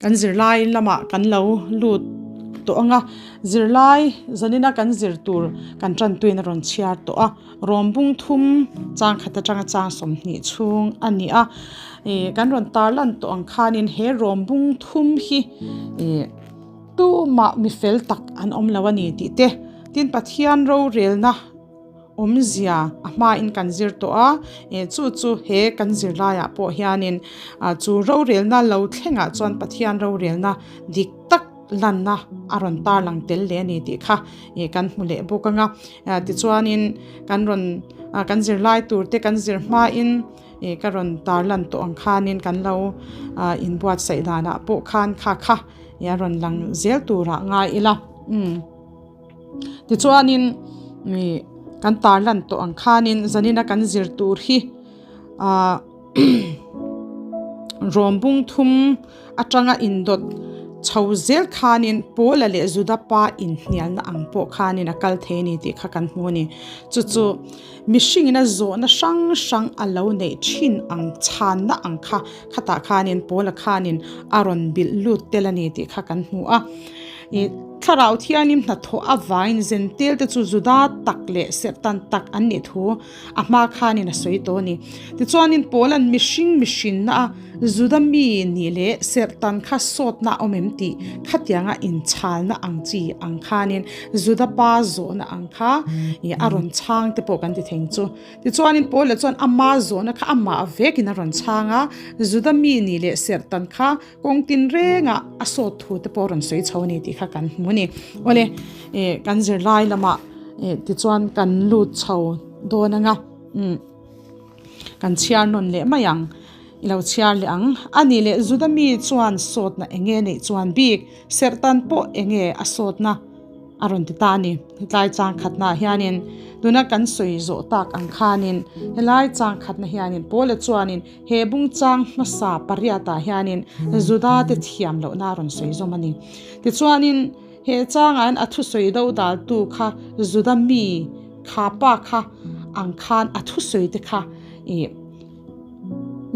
Kan zirlai lamah kan lo lut tawh ang a, zirlai zanina kan zir tur kan tantuin a rawn chhiar tawh a, rawm bung thum chang khat atanga chang 20 chhung a ni a, ih kan rawn tarlan tawh ang khanin he rawm bung thum hi ih tumah mi fel tak an awm lo a ni tih te, tin Pathian rorelna. Awmzia a hmain kan zir tawh a, eh chu chu he kan zirlaiah pawh hianin ah chu rorelna lo thlengah chuan Pathian rorelna dik tak lanna a rawn tarlang tel leh a ni tih kha ih kan hmu leh bawk ang a. Ah tichuanin kan rawn ah kan zirlai tur te kan zir hmain ih ka rawn tarlan tawh ang khanin kan lo ah inbuatsaih danah pawh khan kha kha ih a rawn lang zel turah ngai ila umm. Tichuanin ih kan tarlan tawh ang khanin zanina kan zir tur hi ah rawm bung thum atanga indawt chho zel khanin Paula leh Juda pa inhnialna ang pawh khanin a kal thei a ni tih kha kan hmu a ni. Chu chu mihringin a zawhna hrang hrang a lo neih thin ang chhanna ang kha khatah khanin Paula khanin a rawn bilh lut tel a ni tih kha kan hmu a. Ih Thlarau Thianghlim hnathawh avangin Zentel te chu Juda tak leh Serhtan tak an nih thu a hma khanin a sawi tawh a ni. Tichuanin Paula'n mihring mihrinna a Juda mi nih leh Serhtan kha sawtna a awm em tih khatianga inchhalna ang chi ang khanin Juda pa zawhna ang kha ih a rawn chhang te pawh kan ti thei ang chu. Tichuanin Paula chuan ama zawhna kha amah vekin a rawn chhang a, Juda mi nih leh Serhtan kha Kawng tin rengah a sawt thu te pawh rawn sawi chho a ni tih kha kan hmu a ni. Awle, eh kan zirlai lamah eh tichuan kan lut chho dawn ang a, umm kan chhiar nawn leh mai ang, i lo chhiar leh ang. A nih leh Juda mi chuan sawtna eng nge neih chuan bik, serhtan pawh eng nge a sawtna? A rawn ti ta a ni. Hetlai chang khatnaah hianin tuna kan sawi zawh tak ang khanin helai chang khatna hianin Paula chuanin he bung chang hmasa pariatah hianin Juda te thiam lohna a rawn sawi zawm a ni. Tichuanin he changah hian a thusawi do daltu kha Juda mi kha pa kha ang khan a thusawi te kha ih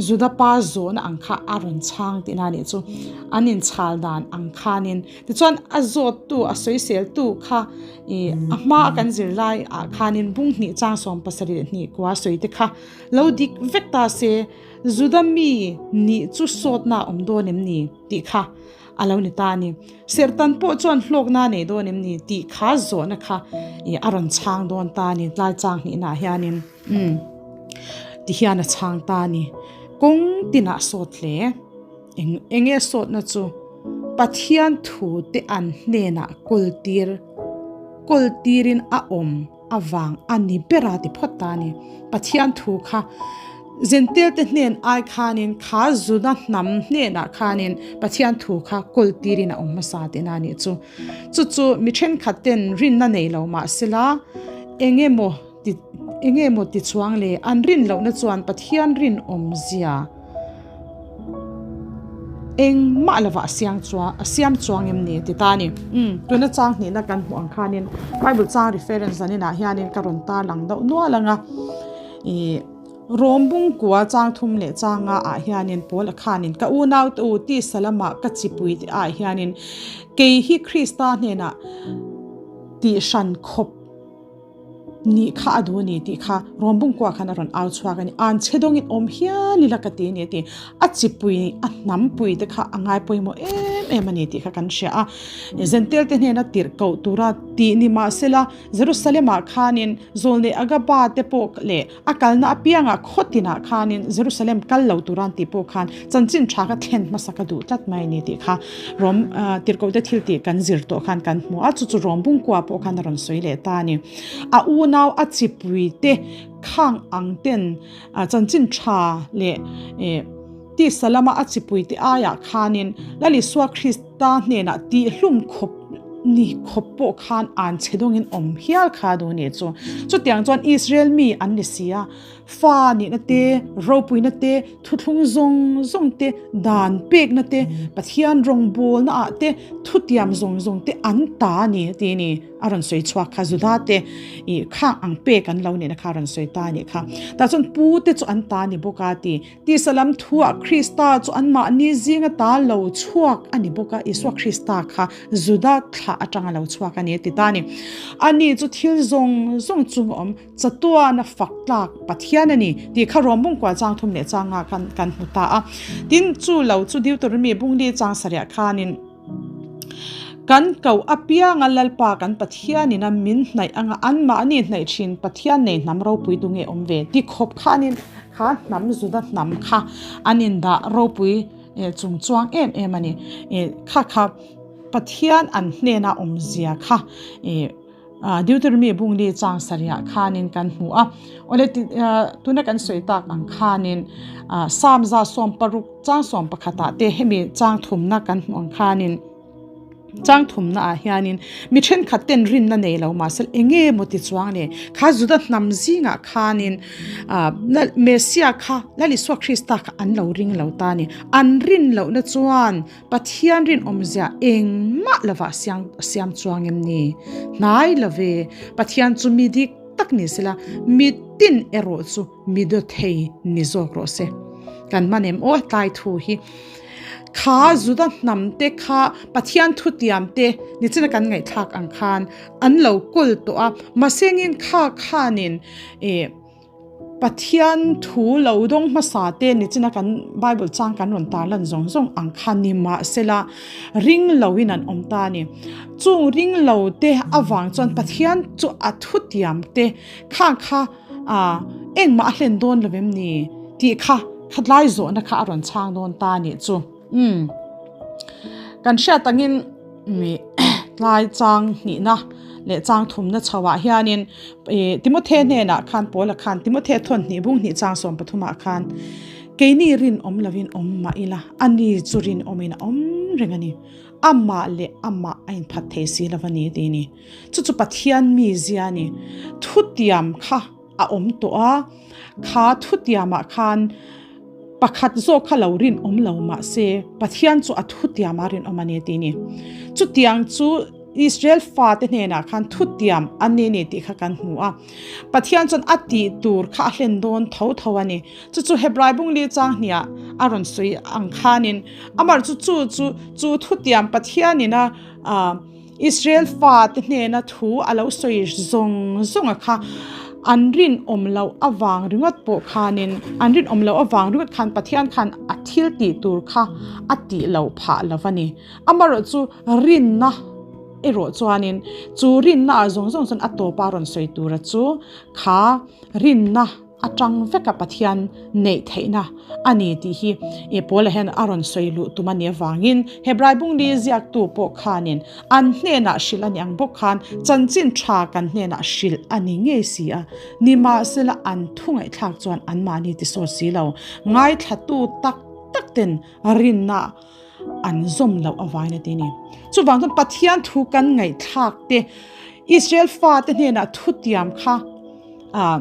Juda pa zawhna ang kha a rawn chhang tihna a nih chu. An inchhal dan ang khanin. Tichuan a zawttu, a sawiseltu kha ih a hma a kan zirlai ah khanin bung hnih chang 72 leh hnih kua sawi te kha lo dik vek ta se, Juda mi nih chu sawtna a awm dawn em ni tih kha a lo ni ta a ni. Serhtan pawh chuan hlawkna a nei dawn em ni tih kha zawhna kha ih a rawn chhang dawn ta a ni tlai chang hnihnaah hianin. Umm ti hian a chhang ta a ni. Kawng tinah sawt hle. Eng eng nge sawtna chu? Pathian thu te an hnenah kawl tir kawl tirin a awm avang a ni ber a ti phawt ta a ni. Pathian thu kha Zentel te hnen ai khanin kha Juda hnam hnenah khanin Pathian thu kha kawl tirin a awm hmasa tihna a nih chu. Chu chu mi thenkhat ten rinna nei lo mahsela eng emaw Ti enge maw ti chuang le? An rin lohna chuan Pathian rinawmzia engmah lovah a siang chuang a siam chuang em ni ti ta a ni. Umm tuna chang hnihna kan hmuh ang khanin Bible chang reference an inah hianin ka rawn tarlang deuh nual ang a. Ih Rom bung kua chang thum leh changa ah hianin Paul a khanin ka unaute u tisa lamah ka chipui te ah hianin kei hi Krista hnenah tihhran khawp Nih kha a duh a ni tih kha Rom bungkua khan a rawn au chhuak a ni. An chhe dawngin awm hial ila ka ti a ni a ti. A chipui, a hnampui te kha a ngai pawimawh em em a ni tih kha kan hria a. Zentel te hnena tirh koh tura tih ni mahsela Jerusalem-ah khanin Zawlnei Agaba te pawh leh A kalna apiangah khaw tinah khanin Jerusalem kal lo tura an tih pawh khan chanchin tha kha thlen hmasa ka duh tlat mai a ni tih kha Rom tirhkohte thil tih kan zir tawh khan kan hmu a, chu chu Rom bungkua pawh khan a rawn sawi leh ta a ni. A unau a chipui te khang ang ten chanchin tha leh tisa lama a chipui te aiah khanin Lal Isua Krista hnenah tihhlum khawp. ni khawp pawh khan an chhe dawngin awm hial kha duh a nih chu. Chutiang chuan Israel mi an ni si a, fa nihna te, ropuina te, thuthlung zawng zawng te, dan pekna te, Pathian rawngbawlna ah te, thutiam zawng zawng te an ta a ni a ti a ni. A rawn sawi chhuak kha Juda te ih khang ang pek an lo nihna kha a rawn sawi ta a nih kha. Tah chuan pu te chu an ta a ni bawk a ti. Tisa lam thuah Krista chu anmahni zinga ta lo chhuak a ni bawk a, Isua Krista kha Juda thlah atanga lo chhuak a ni a ti ta a ni. Ani chu thil zawng zawng chung a awm, chatuana fak tlak Pathian a ni tih kha Rom bungkua chang thum leh changa khan kan hmu ta a. Tin, chu lo chu Deuteronomy bungli chang sarih khanin, Kan koh apianga Lalpa kan Pathianin a min hnaih anga anmahni hnaih thin Pathian nei hnam ropui tu nge awm ve ti khawp khanin kha hnam Juda hnam kha an indah ropui chung chuang em em a ni. Kha kha Pathian an hnena awmzia kha Deuteronomy bungli chang sarihah khanin kan hmu a. Awle tuna kan sawi tak ang khanin Psalm 160 chang 11 te hemi chang thumna kan hmuh ang khanin chang thumna ah hianin mi thenkhat ten rinna nei lo mahse enge maw ti chuang le kha Juda hnam zingah khanin Messia kha Lal Isua Krista kha an lo ring lo ta a ni. An rin lohna chuan Pathian rinawmzia engmah lovah siam chuang em ni? Hnai love, Pathian chu mi dik tak ni sela, mi tin erawh chu mi dawthei ni zawk rawh se. Kan hman em aw tlai thu hi. Kha Juda hnam te kha Pathian thutiam te nichina kan ngaihthlak ang khan an lo kawl tawh a, mahsengin kha khanin eh Pathian thu lo dawng hmasa te nichina kan Bible chang kan rawn tar lan zawng zawng ang kha ni mahsela ring lo in an awm ta a ni. Chung ring lo te avang chuan Pathian chu a thutiam te khang kha ah engmah a hlen dawn lo em ni tih kha khatlai zawhna kha a rawn chhang dawn ta a nih chu. Umm kan hriat angin mi tlai chang hnihna leh chang thumna chho ah hianin ih Timothy hnenah khan Paula khan Timothy thawn hnih bung hnih chang sawm pathumah khan keini rinawm lovin awm mah ila ani chu rinawmin a awm reng a ni amah leh amah a inphat thei si lo a ni tih a ni chu chu Pathian mizia a ni thutiam kha a awm tawh a kha thutiamah khan pakhat zawk kha lo rinawm lo mah se Pathian chu a thutiamah rinawm a ni tih a ni chutiang chu Israel fate hnenah khan thutiam a ni ni tih kha kan hmu a Pathian chuan a tih tur kha a hlen dawn tho tho a ni chu chu Hebrai bungli chang hniah a rawn sawi ang khanin amah chu chu chu chu thutiam Pathianin a Israel fate hnena thu a lo sawi zawng zawng a kha an rinawm loh avang ringawt pawh khanin an rinawm loh avang ringawt khan Pathian khan a thil tih tur kha a tih loh phah lo a ni. Amaherawh chu rinna erawh chuanin chu rinna ah zawng zawng chuan a tawpa rawn sawi tura chu kha rinna atang veka Pathian neih theihna a ni tih hi ih Paula hian a rawn sawi luh tum a nih avangin Hebrai bungli ziaktu pawh khanin an hnenah hrilh a ni ang bawk khan chanchin tha kan hnenah hrilh a ni ngei si a, nimahsela an thu ngaihthlak chuan anmahni ti sawt si lo ngaithlatu tak tak ten rinna an zawm loh avangin a ti a ni. Chuvang chuan Pathian thu kan ngaihthlak te Israel fate hnenah thutiam kha ah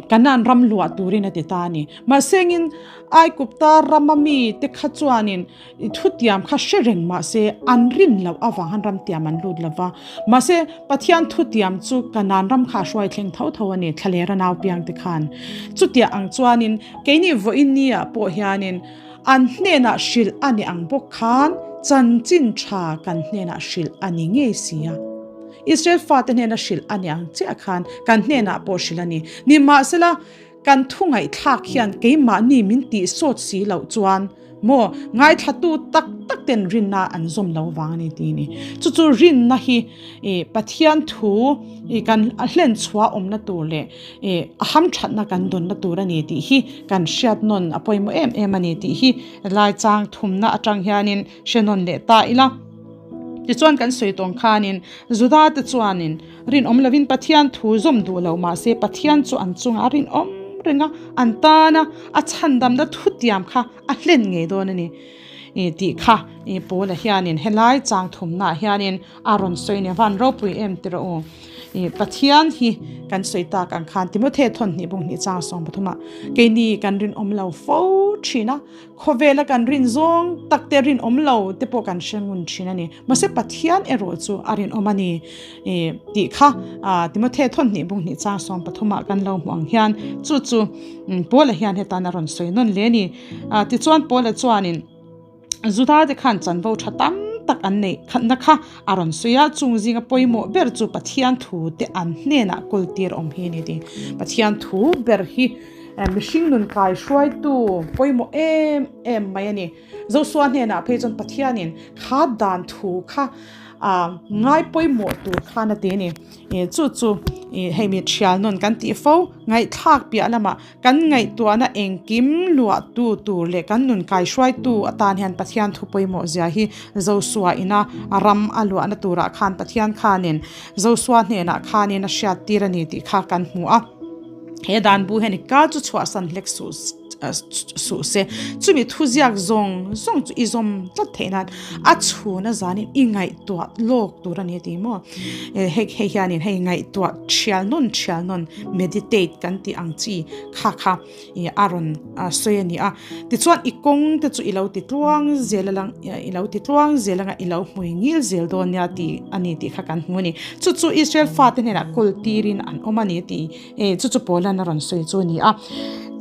Kanan ram luah turin a ti ta a ni. Mahsengin Aikupta rama mi te kha chuanin thutiam kha hre reng mahse an rin loh avang han ram tiam an lut lova. Mahse Pathian thutiam chu Kanan ram kha a hruai thleng tho tho a ni thlalera nau piang te khan. Chutiah ang chuanin keini vawiin ni ah pawh hianin an hnenah hrilh a ni ang bawk khan chanchin tha kan hnenah hrilh a ni ngei si a. Israel fate hnena hrilh a ni ang chiah khan kan hnenah pawh hrilh a ni. Nimahsela, kan thu ngaihthlak hian keimahni min tih sawt si loh chuan maw ngaithlatu tak tak ten rinna an zawm lo vang a ni tih a ni. Chu chu rinna hi ih Pathian thu ih kan hlen chhuah awmna tur leh ih a hamthatna kan dawnna tur a ni tih hi kan hriat nawn a pawimawh em em a ni tih hi lai chang thumna atang hianin hre nawn leh ta ila. Tichuan kan sawi tawng khanin Juda te chuanin rinawm lovin Pathian thu zawm duh lo mahse Pathian chu an chungah a rinawm reng a, an tana a chhandamna thutiam kha a hlen ngei dawn a ni. tih kha Paula hianin helai chang thumnaah hianin a rawn sawi a ni. Van ropui em ti rawh u. Pathian hi kan sawi tak ang khan Timothy thawnhnih bunghnih chang 13 ah keini kan rinawm lo fo thin a, Khawvela kan rin zawng tak te rinawm lo te pawh kan hre ngun thin a ni. Mahse Pathian erawh chu a rinawm a ni tih kha Timothy thawnhnih bunghnih chang 13 ah kan lo hmuh ang hian chu chu Paula hian hetan a rawn sawi nawn hle a ni. Tichuan Paula chuanin Juda te khan chanvo tha tam tak an neih khatna kha a rawn sawi a, chung zinga pawimawh ber chu Pathian thu te an hnenah kawltir awm hi a ni tih. Pathian thu ber hi Mihring nun kai hruaitu pawimawh em em mai a ni. Josua hnenah phei chuan Pathianin kha dan thu kha ngai pawimawh tur khan a ti a ni. Chu chu hei mi thial nawn kan tih fo, ngaihthlak piah lamah kan ngaihtuahna engkim luahtu tur leh kan nun kai hruaitu atan hian Pathian thu pawimawh zia hi Josua ina ram a luahna turah khan Pathian khanin Josua hnenah khanin a hriattir a ni tih kha kan hmu a. He dan bu hian i kal chu chhuahsan hlek suh suh se. Chumi thuziak zawng zawng chu i zawm tlat theih nan a chhuna zanin i ngaihtuah lawk tur a ni a ti maw? Hei hei hianin hei ngaihtuah thial nawn thial nawn meditate kan tih ang chi kha kha i a rawn sawi a ni a. Tichuan i kawng te chu i lo ti tluang zel a lang i lo ti tluang zel anga i lo hmui ngil zel dawn nia tih a ni tih kha kan hmu a ni. Chu chu Israel fate hnenah kawl tirin an awm a ni tih chu chu Paula'n a rawn sawi chu a ni a.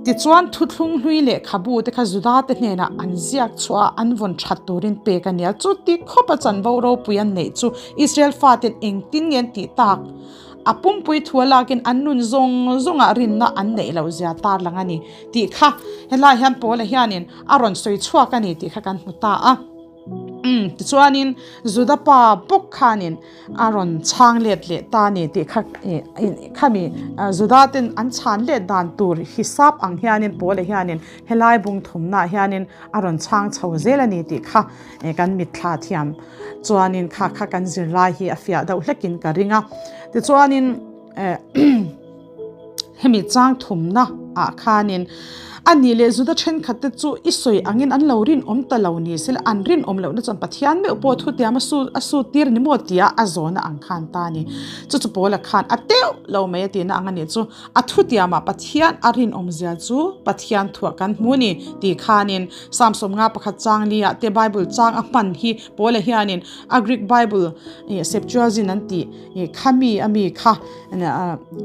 Tichuan thuthlung hlui lehkhabu te kha Juda te hnenah an ziak chhuah a, an vawn that turin pek a ni a. Chuti khawpa chanvo ropui an neih chu Israel faten engtin nge an tih tak? A pumpui thu a lakin an nun zawng zawngah rinna an neih loh zia tar lang a ni tih kha helai hian Paula hianin a rawn sawi chhuak a ni tih kha kan hmu ta a. Umm tichuanin Juda pa bawk khanin a rawn chhang let leh ta a ni tih kha khami Juda ten an chhan let dan tur hisap ang hianin Paula hianin helai bung thumnaah hianin a rawn chhang chho zel a ni tih kha kan mitthla thiam Chuanin kha kha kan zirlai hi a fiah deuh hlekin ka ring a. Tichuanin hemi chang thumna ah khanin a nih leh Juda thenkhat te chu i sawi angin an lo rinawm ta lo ni sela an rinawm lohna chuan Pathian meuh pawh thutiam a su a sut tir ni maw tia a zawhna ang khan ta a ni. Chu chu Paula khan a teuh lo mai a tihna ang a nih chu. A thutiamah Pathian a rinawm zia chu Pathian thuah kan hmu a ni tih khanin Psalm 51 chang liah te Bible chang a hman hi Paula hianin a Greek Bible Septuagint an tih kha mi a mi kha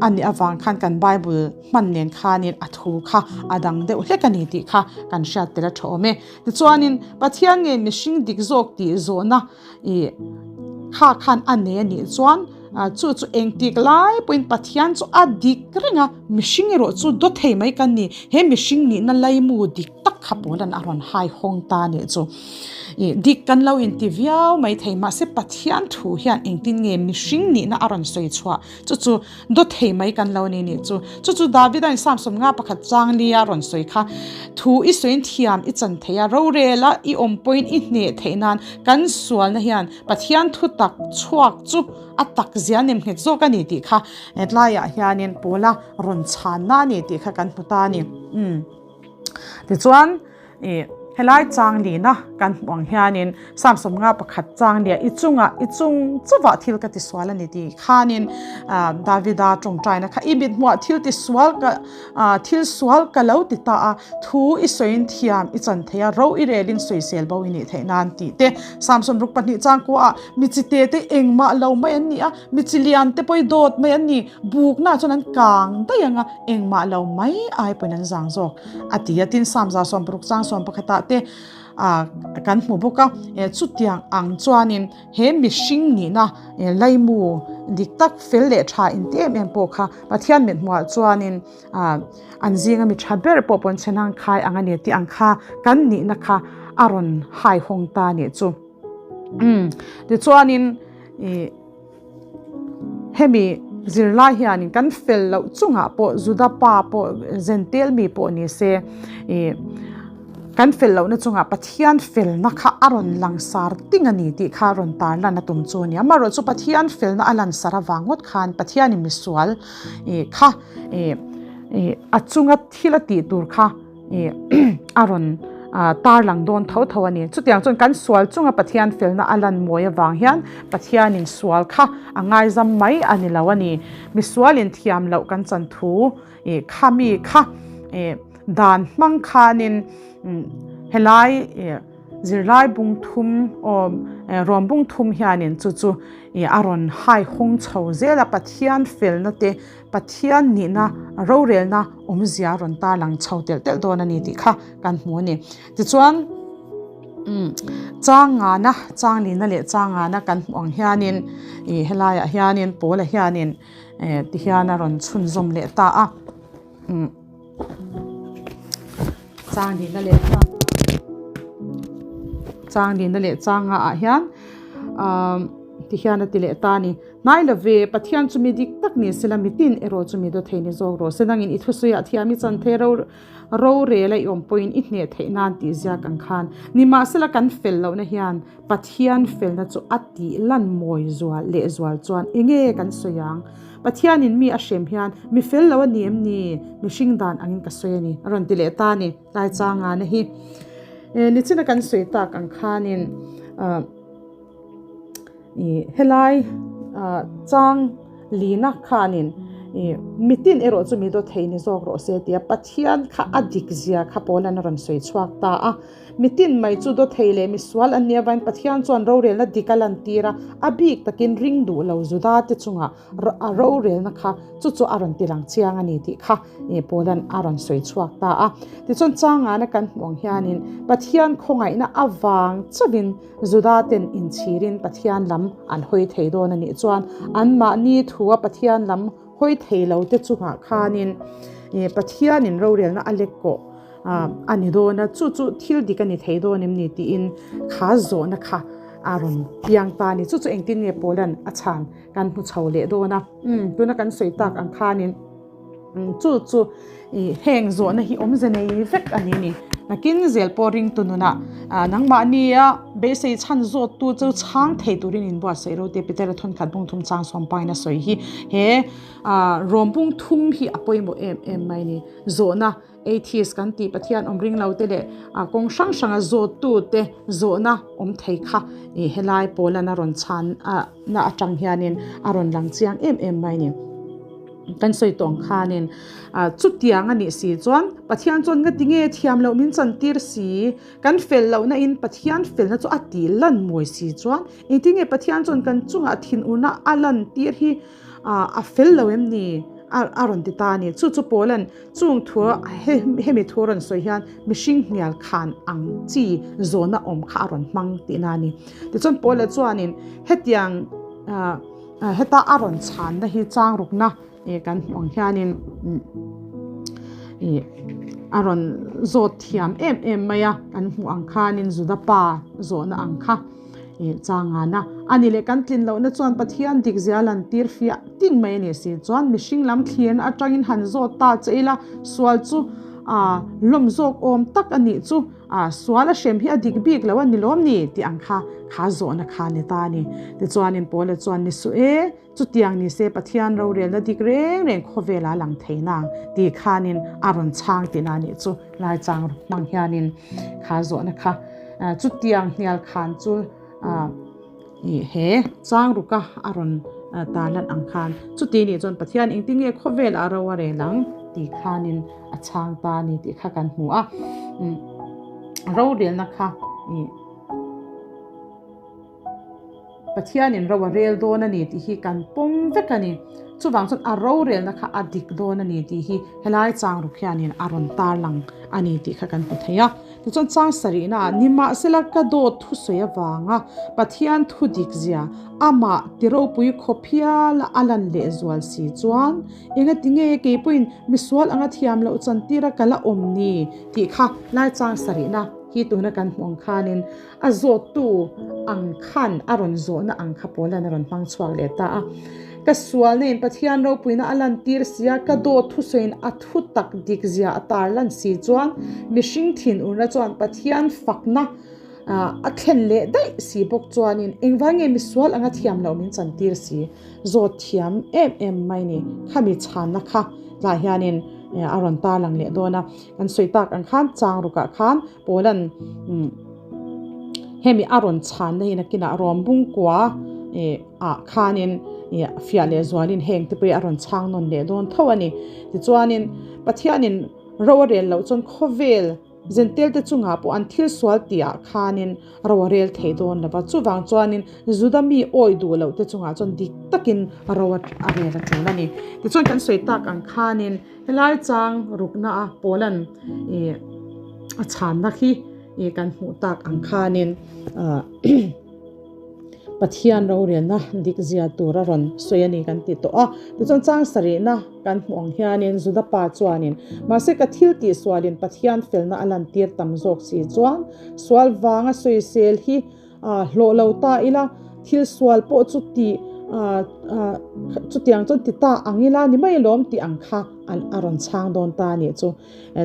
a nih avang khan kan Bible hman nen khanin a thu kha a dang deuh hlek a ni tih kha kan hriat tel a tha awm e. Tichuanin Pathian nge mihring dik zawk tih zawhna kha khan a nei a nih chuan chu chu engtik lai pawhin Pathian chu a dik reng a, mihring erawh chu daw thei mai kan ni. He mihring nihna laimu dik tak kha Paula'n a rawn hai hawng ta a nih chu. Dik kan lo inti viau mai thei mahse Pathian thu hian engtin nge mihring nihna a rawn sawi chhuah chu chu daw thei mai kan lo ni nih chu. Chu chu Davida in Psalm 51 chang lia rawn sawi kha, Thu i sawiin thiam i chan thei a, rorela i awm pawhin i hneh theih nan kan sualna hian Pathian thu tak chhuak chu a tak zia nem nghet zawk a ni tih kha hetlaiah hianin Paula rawn chhanna a ni tih kha kan hmu ta a ni. Tichuan i helai chang lina kan hmuh ang hianin Psalm 51 chang lia i chungah i chung chuvah thil ka tisual a ni tih khanin Davida tawngtaina kha i mithmuah thil tisual ka thil sual ka lo ti ta a, thu i sawiin thiam i chan thei a, ro i relin sawisel bo i nih theih nan tih te Psalm 62 chang kuaah mi chi te te engmah lo mai an ni a, mi chi lian te pawh i dawt mai an ni, buknaah chuan an kang daih ang a, engmah lo mai ai pawhin an zang zawk a ti a. Tin, Psalm 160 chang 11 te kan hmu bawk a, chutiang ang chuanin he mihring nihna laimu dik tak fel leh tha inti em em pawh kha Pathian mithmuhah chuanin an zinga mi tha ber pawh pawn chhe nang khai ang a ni tih ang kha kan nihna kha a rawn haihawng ta a nih chu. Tichuanin Hemi zirlai hianin kan fel loh chungah pawh Juda pa pawh Zentel mi pawh ni se ih kan fel lohna chungah Pathian felna kha a rawn langsar ting a ni tih kha a rawn tar lan a tum chu a ni. Amaherawhchu chu Pathian felna a lansar avang ngawt khan Pathianin misual ih kha ih ih a chunga thil a tih tur kha ih a rawn tarlang dawn tho tho a ni. Chutiang chuan kan sual chunga Pathian felna a lan mawi avang hian Pathianin sual kha a ngaizam mai a ni lo a ni. Misualin thiam loh kan chan thu kha mi kha dan hmang khanin helai zirlai bung thum aw rawm bung thum hianin chu chu a rawn hai hawng chho zel a, Pathian felna te Pathian nihna rorelna awmzia rawn tarlang chho telh telh dawn a ni tih kha kan hmu a ni. Tichuan chang ngana, chang lina leh chang ngana kan hmuh ang hianin ih helaiah hianin Paula hianin tihian a rawn chhunzawm leh ta a. Chang lina leh chang chang lina leh chang ngaah hian tihian a ti leh ta a ni. Hnai lo ve, Pathian chu mi dik tak ni sela, mi tin erawh chu mi daw thei ni zawk rawh se. Nangin i thusawiah thiam i chan thei ro rorel a i awm pawhin i hneh theih nan tih ziak ang khan. Nimahsela kan fel lohna hian Pathian felna chu a tih lan mawi zual leh zual chuan enge kan sawi ang? Pathianin mi a hrem hian mi fel lo a ni em ni? Mihring dan angin ka sawi a ni, a rawn ti leh ta a ni. Tlai changana hi nichina kan sawi tak ang khanin ah. Ih helai ah chang lina khanin ih mitin erawh chu mi dawt thei ni zawk rawh se tia Pathian kha a dik zia kha Paula'n a rawn sawi chhuak ta a. Mitin mai chu dawt thei leh misual an nih avangin Pathian chuan rorelna dik a lantir a, a bik takin ring duh lo Juda te chungah a rorelna kha chu chu a rawn ti lang chiang a ni tih kha Paula'n a rawn sawi chhuak ta a. Tichuan changana kan hmuh ang hianin Pathian khawngaihna avang chauhin Juda ten inchhirin Pathian lam an hawi thei dawn a nih chuan anmahni thua Pathian lam hawi thei lo te chungah khanin Pathianin rorelna a lek kawh a ni dawn a, chu chu thil dik a ni thei dawn em ni tiin kha zawhna kha a rawn piang ta a ni. Chu chu engtin nge Paula'n a chhan kan hmu chho leh dawn a, tuna kan sawi tak ang khanin chu chu heng zawhna hi awmze nei vek a ni ni. Nakin zel pawh ringtu nunah nangmahnia beisei chhan zawttu chu chhang thei turin inbuatsaih ro te Petera thawnkhat bung thum chang sawm pain a sawi hi he rawm bung thum hi a pawimawh em em mai ni. Zawhna Atheist kan tih Pathian awm ring lo te leh kawng hrang hranga zawttu te zawhna awm thei kha helai pawlan a rawn chhan na atang hianin a rawn lang chiang em em mai ni. Kan sawi tawng khanin chutiang a nih si chuan Pathian chuan nga tinge thiam loh min chantir si, kan fel lohna in Pathian felna chu a tih lan mawi si chuan engtinge Pathian chuan kan chungah thinurna a lan tir hi a fel lo em ni a rawn ti ta a ni. Chu chu Paula'n chung thu hemi thu rawn sawi hian mihring hnial khan ang chi zawhna awm kha a rawn hmang tihna a ni. Tichuan Paula chuanin hetiang heta a rawn chhanna hi chang rukna kan hmuh ang hianin a rawn zawt thiam em em mai a, kan hmuh ang khanin Juda pa zawhna ang kha. Changana a ni leh kan tlin lohna chuan Pathian dik zia lan tir fiah ting mai a ni si chuan mihring lam thlirna atangin han zawt ta che ila sual chu lawm zawk awm tak a nih chu sual a hrem hi a dik bik lo a ni lawm ni tih ang kha kha zawhna kha ni ta a ni. Tichuanin Paula chuan ni suh e chutiang ni se Pathian rorelna dik reng reng khawvela lang thei nang tih khanin a rawn chhang tihna a nih chu lai chang hmang hianin kha zawhna kha chutiang hnial khan chu he chang ruka a rawn tarlan ang khan chuti nih chuan Pathian engtin nge khawvel a ro a rel ang tih khanin a chhang ta a ni tih kha kan hmu a rorelna kha Pathianin ro a rel dawn a ni tih hi kan pawm vek a ni. Chuvang chuan a rorelna kha a dik dawn a ni tih hi helai chang ruk hianin a rawn tarlang a ni tih kha kan hmu thei a. Tichuan chang sarihnaah nimahsela ka dawt thusawi avanga Pathian thu dik zia amah ti ropui khawp hiala a lan lehzual si chuan engati nge kei pawhin misual anga thiam loh chantira ka la awm ni tih kha lai chang sarihna hi tuna kan hmuh ang khanin A zawttu ang khan a rawn zawhna ang kha Paula'n a rawn hmang chhuak leh ta a. Ka sualna in Pathian ropuina a lantir si a, ka dawt thusawiin a thu tak dik zia a tar lan si chuan mihring thinurna chuan Pathian fakna a thlen leh daih si bawk chuanin engvang nge misual anga thiam loh min chantir si? Zawt thiam em em mai ni. Khami chhanna kha tlai hianin. a rawn tarlang leh dawn a. Kan sawi tak ang khan chang rukah khan Paula'n hemi a rawn chhanna hi nakinah rawm bungkua ah khanin fiah leh zualin heng te pawh hi a rawn chhang nawn leh dawn tho a ni. Tichuanin Pathianin ro a rel loh chuan khawvel Zentel te chungah pawh an thil sual tihah khanin ro a rel thei dawn lo va, chuvang chuanin Juda mi awi duh loh te chungah chuan dik takin ro a rel a tul a ni. Tichuan kan sawi tak ang khanin helai chang rukna a Paula'n a chhanna khi kan hmuh tak ang khanin Pathian rorelna dik zia tur a rawn sawi a ni kan ti tawh a. Tichuan chang sarihna kan hmuh ang hianin Juda pa chuanin, Mahse ka thil tih sualin Pathian felna a lantir tam zawk si chuan sual vanga sawisel hi hlawh lo ta ila, thil sual pawh chu ti chutiang chuan ti ta ang ila ni mai alawm tih ang kha a rawn chhang dawn ta a nih chu.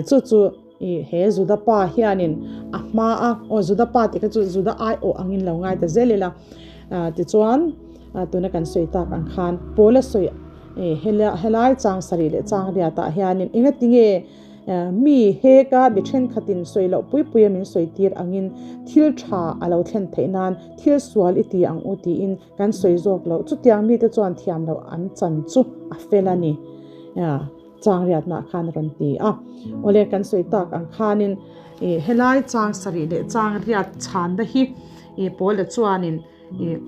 Chu chu. I he Juda pa hianin a hma a, aw Juda pa tih kha chu Juda aiawh angin lo ngai ta zel ila. Tichuan, tuna kan sawi tak ang khan Paula sawi helai chang sarih leh chang riatah hianin engatinge mi heka mi thenkhatin sawi loh pui puia min sawi tir angin thil tha a lo thlen theih nan thil sual i ti ang u tiin kan sawi zawk loh. Chutiang mite chuan thiam loh an chan chu a fel a ni. Chang riatnah khan a rawn ti a. Awle kan sawi tak ang khanin ih helai chang sarih leh chang riat chhanna hi ih Paula chuanin ih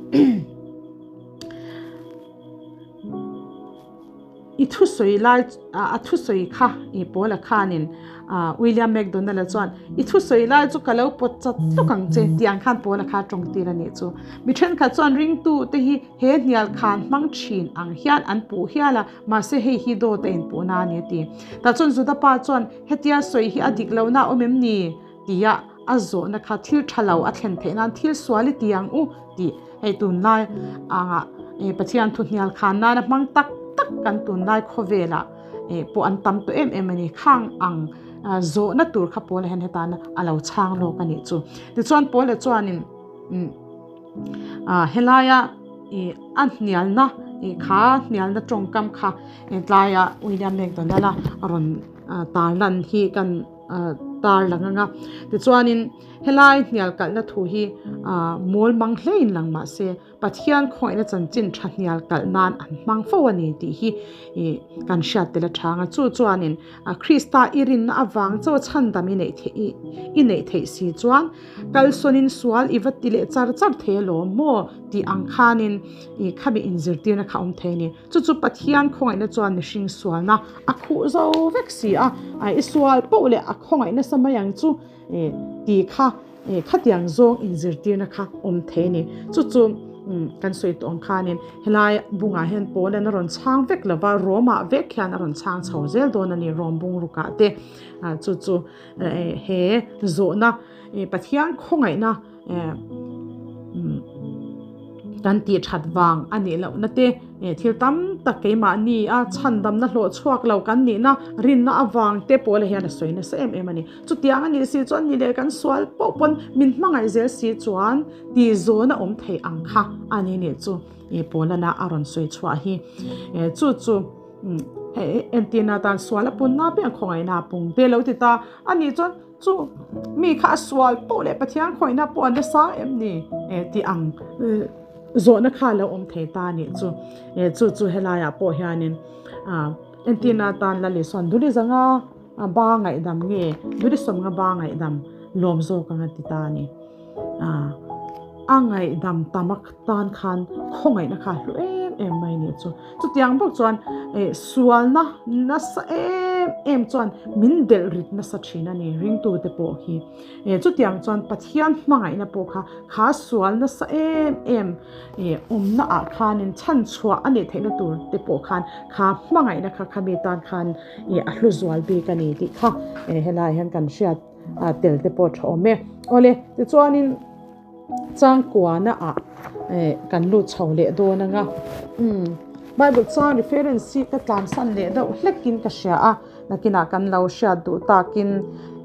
i thusawi lai a thusawi kha ih Paula khanin ah William McDonald-a chuan i thusawi lai chu ka lo pawt chat hlawk ang che tih ang khan Paula kha a tawng tir a nih chu. Mi thenkhat chuan ringtu te hi he hnial khan hmang thin ang hian an puh hial a. Mahse hei hi dawt a inpuhna a ni a ti. Tah chuan Juda pa chuan, Hetia sawi hi a dik lohna a awm em ni? tia a zawhna kha thil tha lo a thlen theih nan thil sual i ti ang u tih hei tunlai angah Pathian thu hnial khan nana hmang tak tak kan tunlai khawvelah pawh an tam tawh em em a ni. Khang ang zawhna tur kha Paula hian hetana a lo chhang lawk a nih chu. Tichuan Paula chuanin Helaia ih a hnialna ih kha hnialna tawngkam kha tlaiah William McDonald-a rawn tarlan hi kan tarlang ang a. Tichuanin helai hnial kalhna thu hi mawl mang hlein lang mah se Pathian khawngaihna chanchin tha hnial kalh nan an hmang fo a ni tih hi ih kan hriat tel a chang a. Chu chuanin Krista i rinna avang chaw chhandam i neih theih i neih theih si chuan Kalsawnin sual i va ti leh char char thei alawm maw tih ang khanin i khami inzirtirna kha a awm thei a ni. Chu chu Pathian khawngaihna chuan mihring sualna a khuh zo vek si a, i sual poh leh a khawngaih nasa mai ang chu tih kha khatiang zawng inzirtirna kha awm thei a ni. Chu chu kan sawi tawh ang khanin helai bungah hian Paula'n a rawn chhang vek lo va, Rom-ah vek hian a rawn chhang chho zel dawn a ni, Rom bungrukah te chu chu he zawhna Pathian khawngaihna kan tih that vang a nih lohna te, thil tam tak keimahni a chhandamna hlawh chhuak lo kan nihna rinna avang te pawh la hian a sawi nasa em em a ni. Chutiang a nih si chuan ni leh kan sual pawh pawn min hmangaih zel si chuan tih zawna awm thei ang kha a ni nih chu Paulana a rawn sawi chhuah hi. Chu chu entirna atan sual a punna piang khawngaihna a pung te lo ti ta a nih chuan Chu mi kha a sual poh leh Pathian khawihna pawh a nasa em ni tih ang zawhna kha a lo awm thei ta a nih chu. Chu chu helaiah pawh hianin entirna atan Lali sawn Duli zanga ba ngaihdam nge Duli sawmnga ba ngaihdam lawm zawk ang a ti ta a ni. A ngaihdam tam atan khan khawngaihna kha a hlu em em mai a nih chu. Chutiang bawk chuan sualna nasa em em chuan min delh rit nasa thin a ni ringtute pawh hi. Chutiang chuan Pathian hmangaihna pawh kha kha sual nasa em em awmna ah khanin chhanchhuah a nih theihna tur te pawh khan kha hmangaihna kha khami tan khan a hlu zual bik a ni tih kha helai hian kan hriat tel te pawh tha awm e. Awle tichuanin. Changkuana ah kan lut chho leh dawn anga umm Bible chang reference hi ka tlansan leh deuh hlek in ka hria a nakinah kan lo hriat duh takin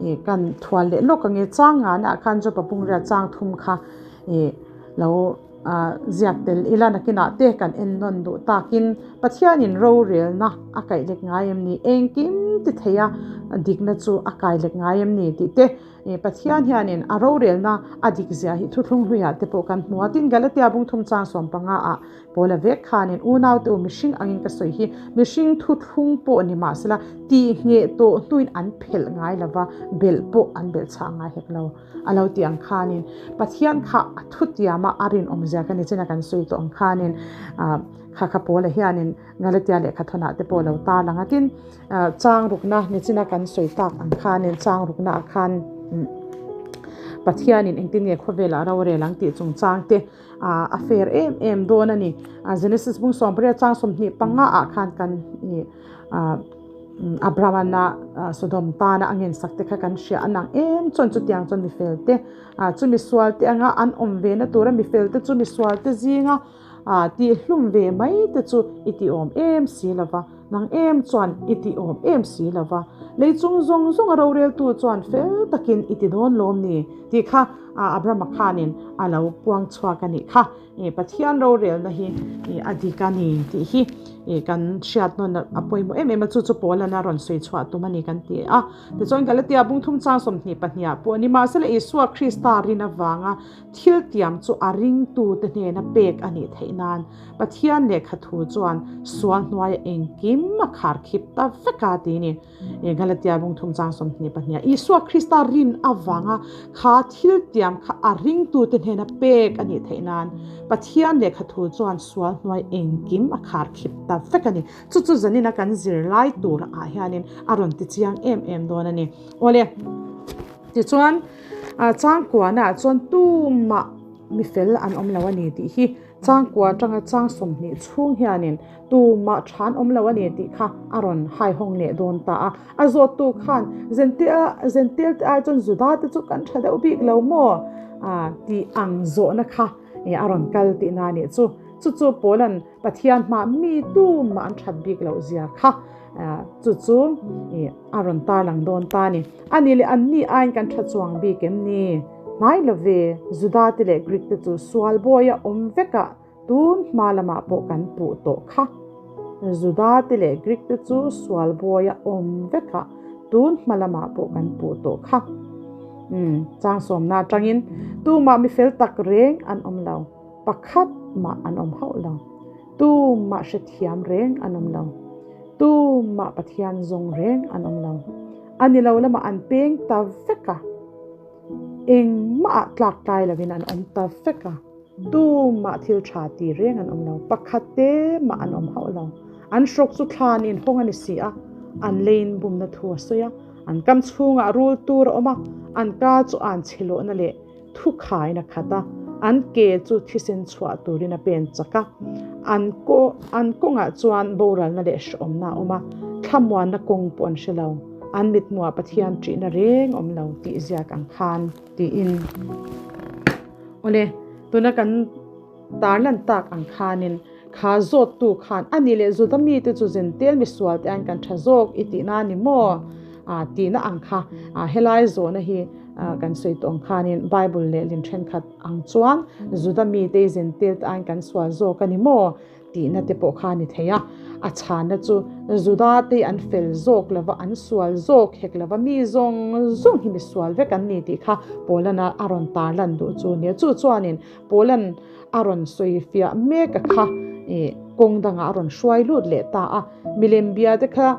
ih kan thual leh lawk ange changana ah khan Jopa Pungria chang thum kha ih lo ah ziak tel ila nakinah te kan en nawn duh takin Pathianin rorelna a kaih lek ngai em ni engkim ti theia dikna chu a kai lek ngai em ni tih te Pathian hianin a rorelna a dik zia hi thuthlung hluiah te pawh kan hmu a. Tin, Galatia bung thum chang 15 ah Paula vek khanin unaute u mihring angin ka sawi hi mihring thuthlung pawh ni mahsela tihngheh tawh hnuin an phelh ngai lova, belh pawh an belh chhah ngai hek lo. A lo tih ang khanin Pathian kha a thutiama a rinawm zia ka ni chin a kan sawi tawh ang khanin kha kha Paula hianin Galatia lehkha thawnah te pawh a lo tarlang a. Tin, chang rukna ni china kan sawi tak ang khanin chang rukna ah khan Pathianin engtin nge khawvelah rorel ang tih chungchang te a fair em em dawn a ni. Genesis bung 18 chang 25 ah khan kan Abraham-a Sodom tana a ngensak te kha kan hria a nang em chuan chutiang chuan mifel te chu misual te anga an awm ve na tura mifel te chu misual te zinga tih hlum ve mai te chu i ti awm em si lova nang em chuan i ti awm em si lova lei chung zawng zawng a roreltu chuan fel takin i ti dawn lawm ni tih kha Abraham-a khanin a lo puang chhuak a nih kha. Pathian rorelna hi a dik a ni tih hi kan hriat nawn a pawimawh em em a, chu chu Paula'n a rawn sawi chhuah tum a ni kan ti a. Tichuan Galatia bung thum chang 22 ah pawh nimahsela Isua Krista rin avanga thil tiam chu a ringtute hnena pek a nih theih nan Pathian lehkha thu chuan sual hnuaia engkim a khar khip ta vek a ti a ni. Galatia bung thum chang 22 ah Isua Krista rin avanga kha thil tiam kha a ringtute hnena pek a nih theih nan Pathian lehkha thu chuan sual hnuai engkim a khar khip ta vek a ni. Chu chu zanina kan zirlai tur ah hianin a rawn ti chiang em em dawn a ni. Awle, tichuan changkuana ah chuan tumah mifel an awm lo a ni tih hi Changkua atanga chang 20 chhung hianin tumah than awm lo a ni tih kha a rawn haihawng leh dawn ta a. A zawttu khan Zentel te ai chuan Juda te chu kan tha deuh bik lo maw? tih ang zawhna kha a rawn kal tihna a nih chu. Chu chu Paula'n Pathian hmah mi tumah an that bik loh zia kha chu chu a rawn tarlang dawn ta a ni. A nih leh anni aiin kan tha chuang bik em ni? Hnai lo ve, Juda te leh Greek te chu sual bawi a awm vek a, tun hma lamah pawh kan puh tawh kha. Juda te leh Greek te chu sual bawi a awm vek a, tun hma lamah pawh kan puh tawh kha. Umm, chang sawmna atangin tumah mi fel tak reng an awm lo, pakhat mah an awm hauh lo. Tumah hrethiam reng an awm lo. Tumah Pathian zawng reng an awm lo. A ni lo lamah an peng ta vek a. Engmah ah tlak tlai lovin an awm ta vek a. Tumah thil tha ti reng an awm lo. Pakhat te mah an awm hauh lo. An hrawk chu thlan inhawng a ni si a. An leiin bumna thu a sawi a. An kam chhungah rul tur a awm a. An ka chu an chhe lawhna leh thu khain a khat a, an ke chu thisen chhuah turin a pen chak a, an an kawngah chuan boralna leh hrehawmna a awm a, thlamuanna kawng pawh an hre lo, an mithmuhah Pathian ṭihna reng awm lo tih ziak ang khan tiin. Awle, tuna kan tarlan tak ang khanin kha zawttu khan a ni leh Juda mite chu Zentel misual te aiin kan tha zawk i tihna a ni maw? tihna ang kha helai zawhna hi kan sawi tawh ang khanin Bible lehlin thenkhat ang chuan Juda mite i Zentel te aiin kan sual zawk a ni maw? Tihna te pawh kha a ni thei a, a chhanna chu Juda te an fel zawk lova, an sual zawk hek lova, mi zawng zawng hi mi sual vek an ni tih kha Paulana a rawn tarlan duh chu a ni a. Chu chuanin Paula'n a rawn sawi fiah mek a kha kawng dangah a rawn hruai lut leh ta a, milem bia te kha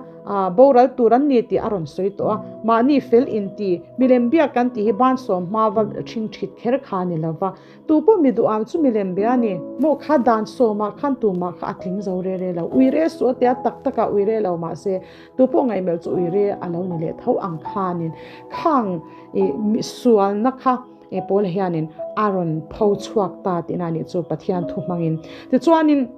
boral tur an ni tih a rawn sawi tawh a, mahni fel inti milem bia kan tih hi bansawm hma va ṭhing ṭhit kher kha a ni lova, Tu pawh mi duh ang chu milem bia a ni. Maw kha dan sawmah khan tumah kha a tling zo re re lo. Ui re suh a tia tak takah ui re lo mahse tu pawh ngaihmelh chu ui re a lo ni leh tho ang khanin khang i sualna kha i Paula hianin a rawn pho chhuak ta tihna a nih chu Pathian thu hmangin. Tichuanin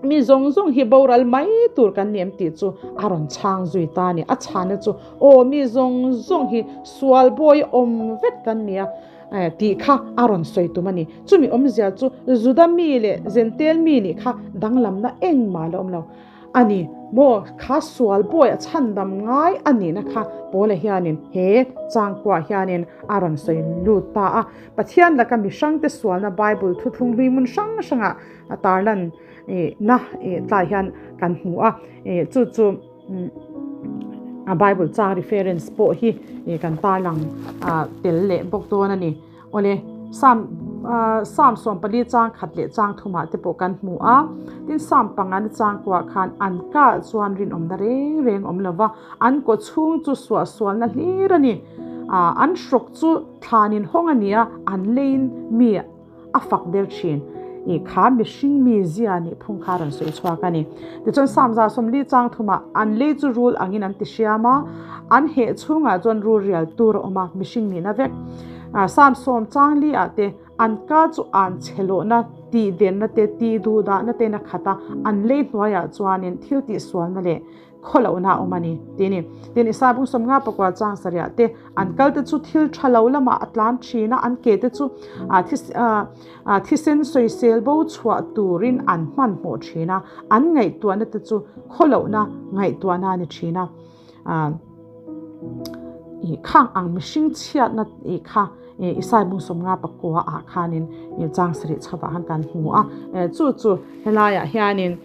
mi zawng zawng hi boral mai tur kan ni em tih chu a rawn chhang zui ta a ni. A chhana chu aw mi zawng zawng hi sual bawi awm vek kan ni a. Tih kha a rawn sawi tum a ni. Chumi awmzia chu Juda mi leh Zentel mi nih kha danglamna engmah la awm lo a ni maw? Kha sual bawi a chhandam ngai a nihna kha Paula hianin he changkuah hianin a rawn sawi lut ta a. Pathian laka mi hrangte sualna Bible thuthlung hlui hmun hrang hrangah a tarlan na tlai hian kan hmu a. Chu chu. A Bible chang reference pawh hi kan tarlang tel leh bawk dawn a ni. Awle, Psalm Psalm 14 chang khat leh chang thumah te pawh kan hmu a. Tin, Psalm pangana chang kuah khan an kah chuan rinawmna reng reng awm lo va, an kaw chhung chu suahsualna hlir a ni. An hrawk chu thlanin hawng a ni a, an leiin mi a fak der thin. I kha mihring mi zia nih phung kha a rawn sawi chhuak a ni. Tichuan Psalm 140 chang thumah an lei chu rul angin an ti hriam a, an heh chhungah chuan rul rial tur a awm a, mihring nihna vek. Psalm 10 chang li ah te an ka chu an chhe lohna, tih denna te, tih duhdahna tein a khat a, an lei hnuaiah chuanin thil tihsualna leh Khawlohna a awm a ni, tih a ni. Tin, Isaiah bung 50 pakua chang sarih te, an kalte chu thil tha lo lamah a tlan thin a, an ke te chu thisen sawisel bo chhuah turin an hmanhmawh thin a, an ngaihtuahna te chu khawlohna ngaihtuahna a ni thin a. Khang ang mihring chhiatna kha Isaiah bung 50 pakua ah khanin chang sarih chhovah khan kan hmu a. Chu chu helaiah hianin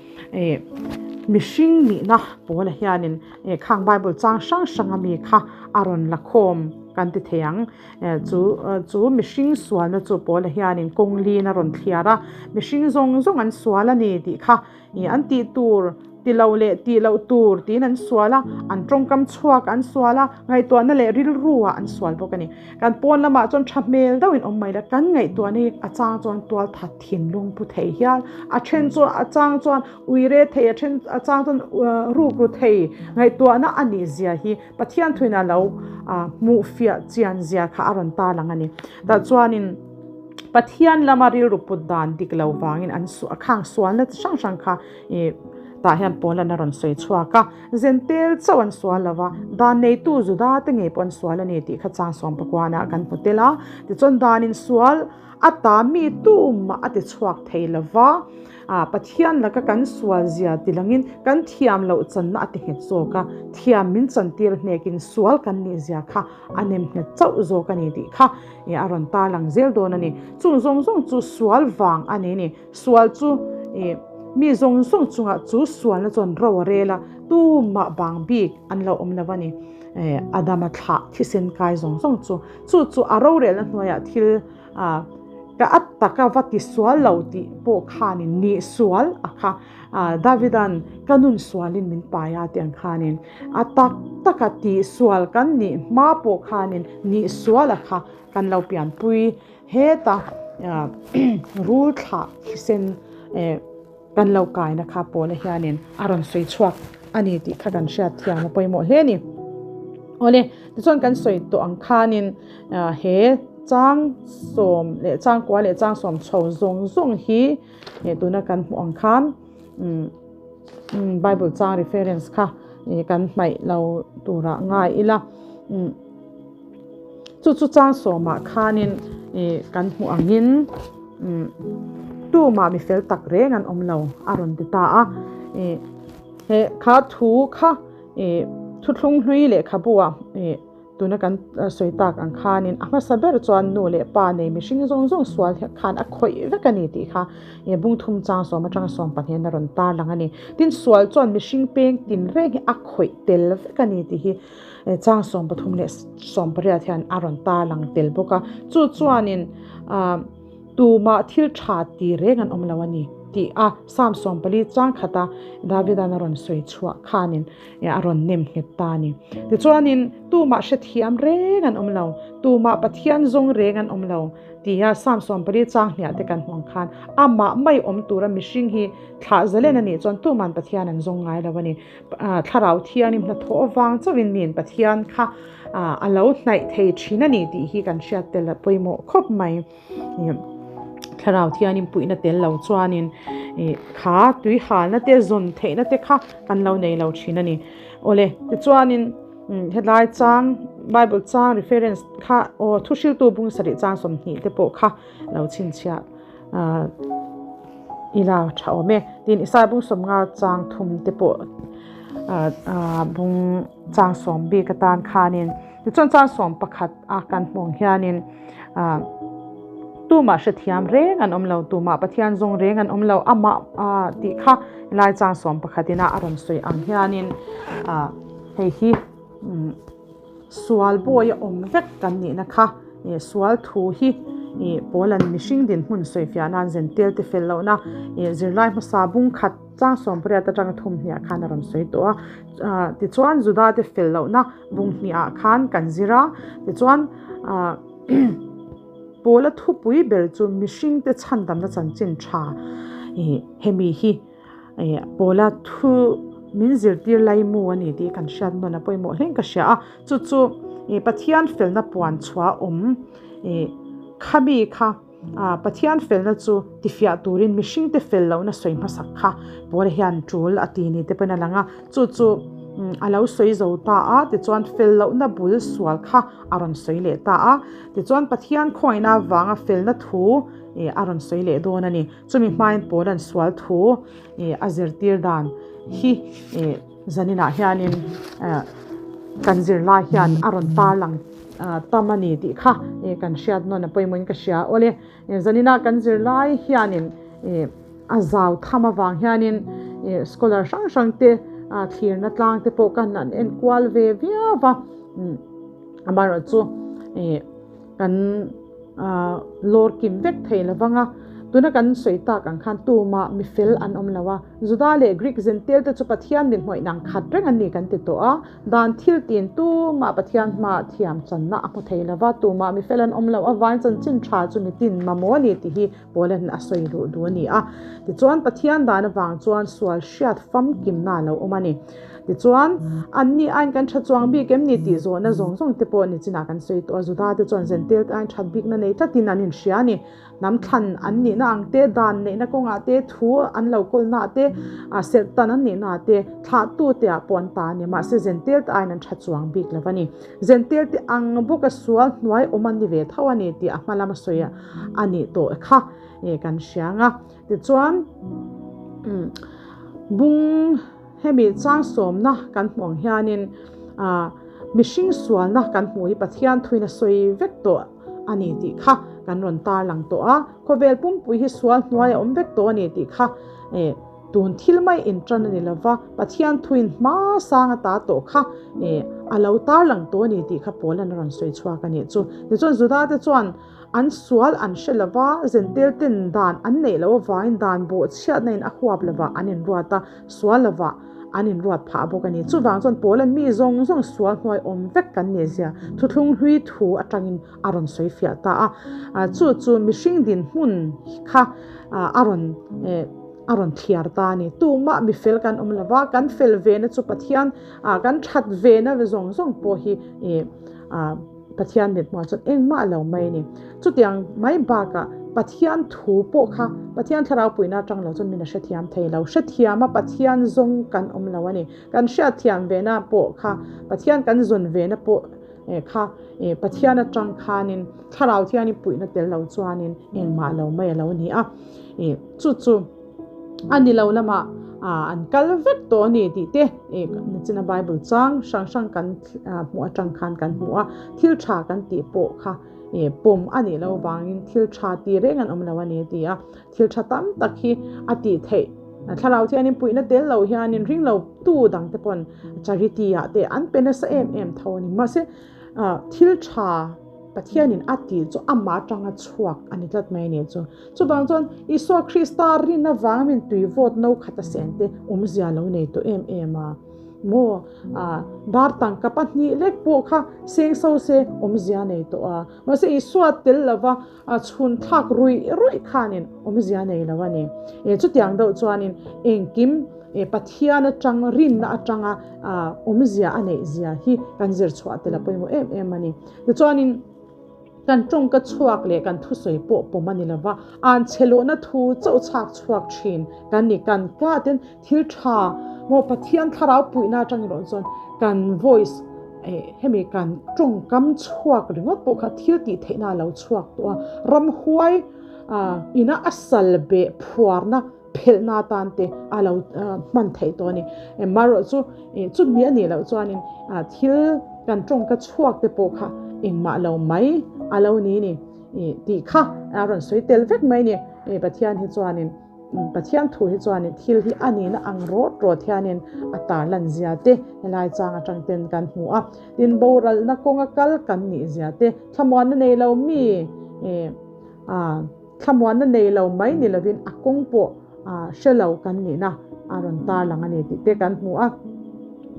Mihring nihna pawla hianin khang Bible chang hrang hrang a mi kha a rawn la khawm kan ti thei ang. Chu chu mihring sualna chu pawla hianin kawng lin a rawn thliar a, mihring zawng zawng an sual a ni tih kha an tih tur ti lo leh tih loh tur tiin an sual a, an tawngkam chhuak an sual a, ngaihtuahna leh rilru ah an sual bawk a ni. Kan pawn lamah chuan tha hmel deuhin awm mai la, kan ngaihtuahna hi a chang chuan tual that thinlung pu thei hial, a then chuan a chang chuan ui re thei, a then a chang chuan ruk ru thei ngaihtuahna a nih zia hi Pathian thuin a lo hmuh fiah chian zia kha a rawn tarlang a ni. Tah chuanin Pathian lama rilru put dan dik lo vangin an khang sualna chi hrang hrang kha tah hian Paula'n a rawn sawi chhuak a, Zentel chauh an sual lo va, dan neitu Juda te ngei pawh an sual a ni tih kha chang 19ah kan hmu tel a. Tichuan danin sual a ta mi tumah a ti chhuak thei lo va, Pathian laka kan sual zia ti langin kan thiam loh channa a ti nghet zawk a, thiam min chantir hnekin sual kan nih zia kha a nem nghet chauh zawk a ni tih kha a rawn tarlang zel dawn a ni. Chung zawng zawng chu sual vang a ni ni. Sual chu mi zawng zawng chungah chu sualna chuan ro a rel a, tumah bang bik an lo awm lo a ni. Adama thlah thisen kai zawng zawng chu, chu chu a rorelna hnuaiah thil ka at taka va ti sual lo tih pawh khanin nih sual a kha. Davidan ka nun sualin min pai a tih ang khanin a tak taka tih sual kan nih hma pawh khanin nih sual a kha kan lo pianpui. Heta rul thlah thisen kan lo kaina kha pawla hianin a rawn sawi chhuak a ni tih kha kan hriat thiam a pawimawh hle a ni. Awle, tichuan kan sawi tawh ang khanin he chang sawm leh chang kua leh chang sawm chho zawng zawng hi tuna kan hmuh ang khan Bible chang reference kha kan hmaih lo turah ngai ila. Chu chu chang sawmah khanin kan hmuh angin tumah mi fel tak reng an awm lo a rawn ti ta a. He kha thu kha thuthlung hlui lehkhabu ah tuna kan sawi tak ang khanin a hmasa ber chuan nu leh pa nei mihring zawng zawng sual khan a khawih vek a ni tih kha bung thum chang sawm atanga sawm pahnihin a rawn tarlang a ni. Tin, sual chuan mihring peng tinreng hi a khawih tel vek a ni tih hi Chang 13 leh 18 hian a rawn tarlang tel bawk a, chu chuanin tumah thil tha ti reng an awm lo a ni tih a Psalm 14 chang khata Davidan a rawn sawi chhuah khanin a rawn nem nghet ta a ni. Tichuanin tumah hrethiam reng an awm lo, tumah Pathian zawng reng an awm lo tia Psalm 14 chang hniah te kan hmuh ang khan amah mai awm tura mihring hi thlah zalen a nih chuan tuman Pathian an zawng ngai lo a ni. Thlarau Thianghlim hnathawh avang chauhin miin Pathian kha a lo hnaih thei thin a ni tih hi kan hriat tel a pawimawh khawp mai. Thlarau Thianghlim puihna tel lo chuanin kha tui halna te zawn theihna te kha kan lo nei lo thin a ni. Awle, tichuanin hetlai chang Bible chang reference kha aw thuhriltu bung sarih chang 20 te pawh kha lo chhinchhiah Ila tha awm e. Tin, Isaiah bung 50 chang thum te pawh bung chang sawm bik atan khanin tichuan chang sawm pakhat a kan hmuh ang hianin tumah hrethiam reng an awm lo, tumah Pathian zawng reng an awm lo, amah tih kha helai chang sawm pakhat ina a rawn sawi ang hianin hei hi. Sual bawi a awm vek kan nihna kha sual thu hi Paula'n mihring dinhmun sawifiah nan zentel te fel lohna zirlai hmasa bung khat chang 18 atanga thum hniah khan a rawn sawi tawh a. Tichuan Juda te fel lohna bung hnihah khan kan zir a. Tichuan Paula thupui ber chu mihring te chhandamna chanchin tha hemi hi Paula thu min zirtir laimu a ni tih kan hriat nawn a pawimawh hleng ka hria a, chu chu Pathian felna puan chhuah awm khami kha Pathian felna chu tifiah turin mihringte fel lohna sawi hmasak kha Paula hian tul a ti ni te pawhin a lang a, chu chu a lo sawi zo ta a, tichuan fel lohna bul sual kha a rawn sawi leh ta a, tichuan Pathian khawngaihna avanga felna thu a rawn sawi leh dawn a ni. Chumi hmain Paula'n sual thu a zirtir dan hi zaninah hianin kan zirlai hian a rawn tarlang tam a ni tih kha kan hriat nawn a pawimawhin ka hria. Awle, zaninah kan zirlai hianin a zau tham avang hianin scholar hrang hrang te thlirna tlang te pawh kan an enkual ve viau va, amaherawhchu kan lawr kim vek thei lo vang a, tuna kan sawi tak ang khan tumah mi fel an awm lo a, Juda leh Greek zintel te chu Pathian min hmawih nang khat reng an ni kan ti tawh a, dan thil tin tumah Pathian hmaah thiam channa a hmu thei lo va, tumah mi fel an awm lo avain chanchin tha chu mitin mamawh a ni tih hi Paula'n a sawi luh duh a ni a. Tichuan Pathian dan avang chuan sual hriat famkimna a lo awm a ni. Tichuan, anni aiin kan tha chuang bik em ni tih zawhna zawng zawng te pawh nichinah kan sawi tawh a, Juda te chuan Zentel te aiin that bikna nei tlatin an inhria a ni. Hnam thlan an nihna ang te, dan neihna kawngah te, thu an lo kawlnaah te, serh tan an nihnaah te, thlahtu te ah pawh an ta a ni. Mahse, Zentel te aiin an tha chuang bik lo a ni. Zentel te ang bawka sual hnuai awm an ni ve tho a ni tih a hma lama sawi a nih tawh kha kan hria ang a. Tichuan, bung. Hemi chang sawmna kan hmuh ang hianin mihring sualna kan hmuh hi Pathian thuin a sawi vek tawh a ni tih kha kan rawn tarlang tawh a. Khawvel pumpui hi sual hnuai a awm vek tawh a ni tih kha tun thil mai intan a ni lo va, Pathian thuin hma sang a ta tawh kha a lo tarlang tawh a ni tih kha Paula'n a rawn sawi chhuak a nih chu. Tichuan Judate chuan An sual an hre lo va, zentel ten dan an neih loh avangin dan bawhchhiatna in a huap lovah an inruat a, sual lovah an inruat phah bawk a ni. Chuvang chuan Paula'n mi zawng zawng sual hnuai awm vek kan nih zia thuthlung hlui thu atangin a rawn sawi fiah ta a. Chu chu mihring dinhmun kha a rawn a rawn thliar ta a ni. Tumah mi fel kan awm lo va, kan fel vena chu Pathian kan that vena zawng zawng pawh hi Pathian mit hmuah chuan engmah lo mai a ni. Chutiang mai bakah Pathian thu pawh kha Pathian thlarau puihna atang lo chuan min a hrethiam thei lo. Hrethiama Pathian zawng kan awm lo a ni. Kan hriatthiam vena pawh kha Pathian kan zawn vena pawh kha Pathian atang khanin thlarau thianin puihna tel lo chuanin engmah lo mai a lo ni a. Chu chu. A ni lo lamah an kal vek tawh a ni tih te nichina Bible chang hrang hrang kan hmuh atang khan kan hmu a, thil tha kan tih pawh kha pawm a nih loh vangin thil tha ti reng an awm lo a ni a ti a, thil tha tam tak hi a tih theih thlarau thianin puihna tel lo hianin ring lo tu dang te pawn charity ah te an pe nasa em em tho a ni mahse thil tha Pathianin a tih chu amah atanga chhuak a ni tlat mai a ni chu. Chuvang chuan Isua Krista rin avanga min tui vawt no khat a sen te awmzia lo nei tawh em em a maw? Dar tangka pahnih lek pawh kha seng so se awmzia nei tawh a, mahse Isua tel lova chhun thlak ruih ruih khanin awmzia nei lo a ni. Chutiang deuh chuanin engkim Pathian atang rinna atanga awmzia a neih zia hi kan zir chhuah tel a pawimawh em em a ni. Tichuanin. Kan tawngka chhuak leh kan thusawi pawh pawm a ni lova, an che lohna thu chauh chhak chhuak thin kan ni. Kan ka ten thil tha maw Pathian thlarau puihna atang erawh chuan kan voice eh hemi kan tawngkam chhuak ringawt pawh kha thil tih theihna a lo chhuak tawh a, ramhuai ah ina a sal beh phuarna phelhna atan te a lo hman theih tawh a ni. Marawh chu chumi a nih loh chuanin thil kan tawngka chhuak te pawh kha engmah lo mai a lo ni ni tih kha a rawn sawi tel vek mai a ni. Pathian hi chuanin Pathian thu hi chuanin thil hi a nihna ang rawt rawt hianin a tarlan zia te helai chang atang ten kan hmu a. Tin, boralna kawnga kal kan nih zia te, thlamuanna nei lo mi thlamuanna nei lo mai ni lovin a kawng pawh hre lo kan nihna a rawn tarlang a ni tih te kan hmu a.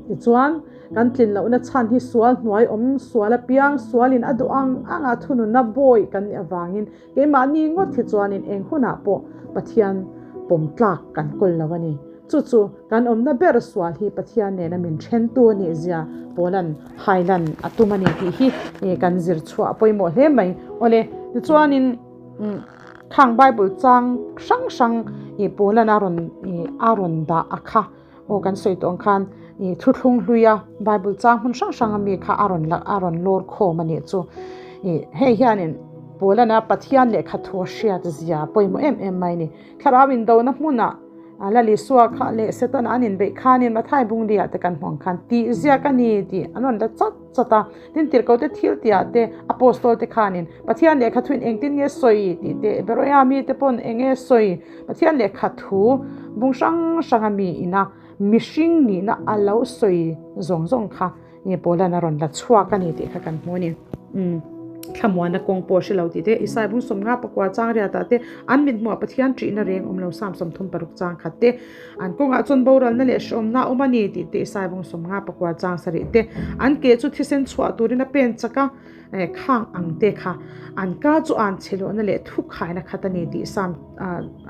Tichuan, kan tlin lohna chhan hi sual hnuai awm, sual apiang, sualin a duh ang anga thununna bawi kan nih avangin Keimahni ngawt hi chuanin eng hunah pawh Pathian pawm tlak kan kawl lo a ni. Chu chu kan awmna ber sual hi Pathian nena min thentu a nih zia Paula'n hailan a tum a ni tih hi kan zir chhuah a pawimawh hle mai. Awle, tichuanin khang Bible chang hrang hrang Paula'n a rawn a rawn dah a kha aw kan sawi tawh ang khan thuthlung hluia Bible chang hmun hrang hrang ami kha a rawn a rawn lawr khawm a nih chu. Hei hianin Paulana Pathian lehkha thu a hriat zia pawimawh em em mai a ni. Thlarau indona hmunah Lal Isua kha leh Setana an inbeih khanin Mathai Bungli-ah te kan hmu ang khan tih ziak a ni tih an rawn la chat chat a. Tin, tirhkote thil tihah te Apostol te khanin Pathian lehkha thuin engtin nge sawi tih te, Beroia mite pawn eng nge sawi Pathian lehkha thu bung hrang hranga mi ina mihring nihna a lo sawi zawng zawng kha nge Paula'n a rawn la chhuak a ni tih kha kan hmu a ni. Umm, thlamuanna kawng pawh a hre lo tih te, Isai bung 51 chang riatah te, an mithmuah Pathian ṭihna reng awm lo Sam 36 chang khat te, an kawngah chuan boralna leh hrehawmna a awm a ni tih te, Isai bung 59 chang sarih te, an ke chu thisen chhuah turin a pen chak a. Khang ang te kha an ka chu an chhe lohna leh thu khaina khat a ni tih Psalm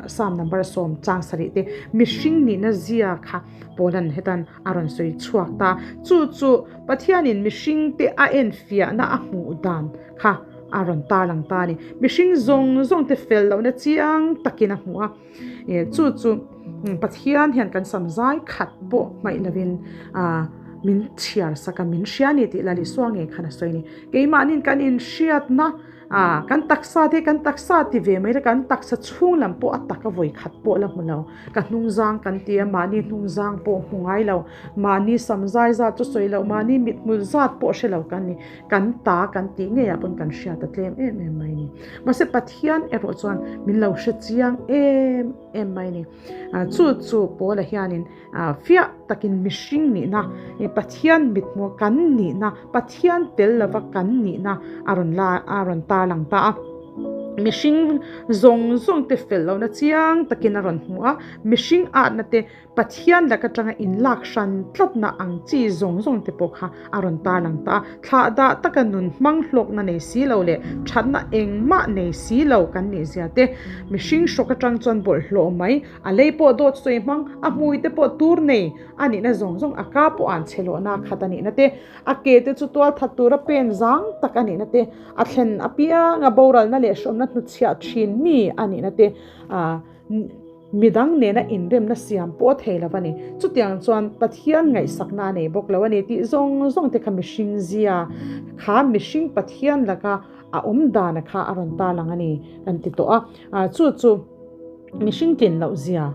Psalm number 10 chang sarih te mihring nihna zia kha Paula'n hetan a rawn sawi chhuak ta. Chu chu Pathianin mihring te a enfiahna a hmuh dan kha a rawn tarlang ta a ni. Mihring zawng zawng te fel lohna chiang takin a hmu a. Chu chu Pathian hian kan sam zai khat pawh hmaih lovin min chhiar sak a, min hria a ni tih Lal Isua ngei khan a sawi a ni. Keimahniin kan inhriatna kan taksa te kan taksa ti ve mai la, kan taksa chhung lam pawh a taka vawi khat pawh la hmu lo. Ka hnungzang kan ti a, mahni hnungzang pawh hmu ngai lo, mahni sam zai zat chu sawi loh, mahni mithmul zat pawh hre lo kan ni. Kan ta kan tih ngeiah pawn kan hriat a tlem em em mai a ni. Mahse Pathian erawh chuan min lo hre chiang em em mai a ni. Chu chu Paula hianin fiah takin mihring nihna, Pathian mithmuh kan nihna, Pathian tel lova kan nihna a rawn la a rawn tarlang ta a. Mihring zawng zawng te fel lohna chiang takin a rawn hmu a, mihring atna te Pathian lak atanga inlak hran tlatna ang chi zawng zawng te pawh kha a rawn tarlang ta a. Thlah dah taka nun hmang hlawkna nei si lo leh thatna engmah nei si lo kan nih zia te, mihring hrawk atang chuan bawlhhlawh mai, a lei pawh dawt sawi hmang, a hmui te pawh tur nei a nihna zawng zawng, a ka pawh an chhe lawhna khat a nihna te, a ke te chu tual that tura pen zang tak a nihna te, a thlen apianga boralna leh hrawmna hnuchhiah thin mi a nihna te, ah. Midang nena inremna siam pawh a thei lo a ni. Chutiang chuan Pathian ngaihsakna a nei bawk lo a ni tih zawng zawng te kha mihring zia kha mihring Pathian laka a awm dana kha a rawn tarlang a ni kan ti tawh a. Chu chu mihring tlin loh zia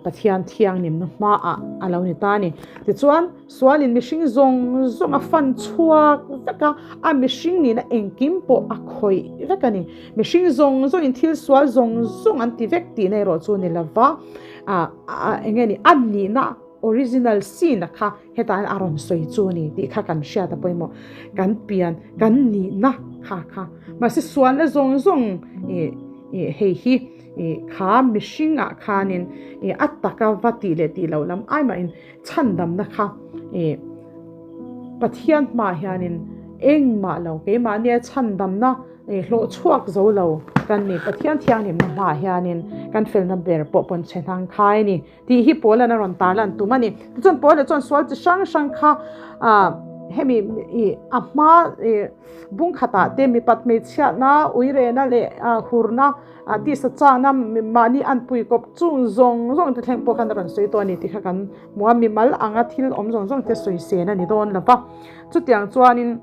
Pathian thianghlimna hmaah a lo ni ta a ni. Tichuan Sualin mihring zawng zawng a fan chhuak vek a, a mihring nihna engkim pawh a khawih vek a ni. Mihring zawng zawngin thil sual zawng zawng an ti vek tihna erawh chu ni lova, eng nge ni, a nihna original sin a kha hetah hian a rawn sawi chu a ni tih kha kan hriat a pawimawh. Kan pian, kan nihna kha kha. Mahse sualna zawng zawng hei hi. Ih kha mihring ah khanin ih a taka va tih leh tih loh lam ai mahin chhandamna kha ih Pathian hmaah hianin engmah lo keimahnia chhandamna ih hlawh chhuak zo lo kan ni. Pathian thianghlimna hmaah hianin kan felna ber pawh pawn chhe hnang khai a ni tih hi Paula'n a rawn tarlan tum a ni. Tichuan Paula chuan sual chi hrang hrang kha ah hemi ih a hma ih bung khatah te mipat hmeichhiatna, uirena leh hurna, A tisa chana mahni an pui kawp chung zawng zawng te thleng pawh khan a rawn sawi tawh a ni tih kha kan hmu a, mimal anga thil awm zawng zawng te sawi sen a ni dawn lo va. Chutiang chuanin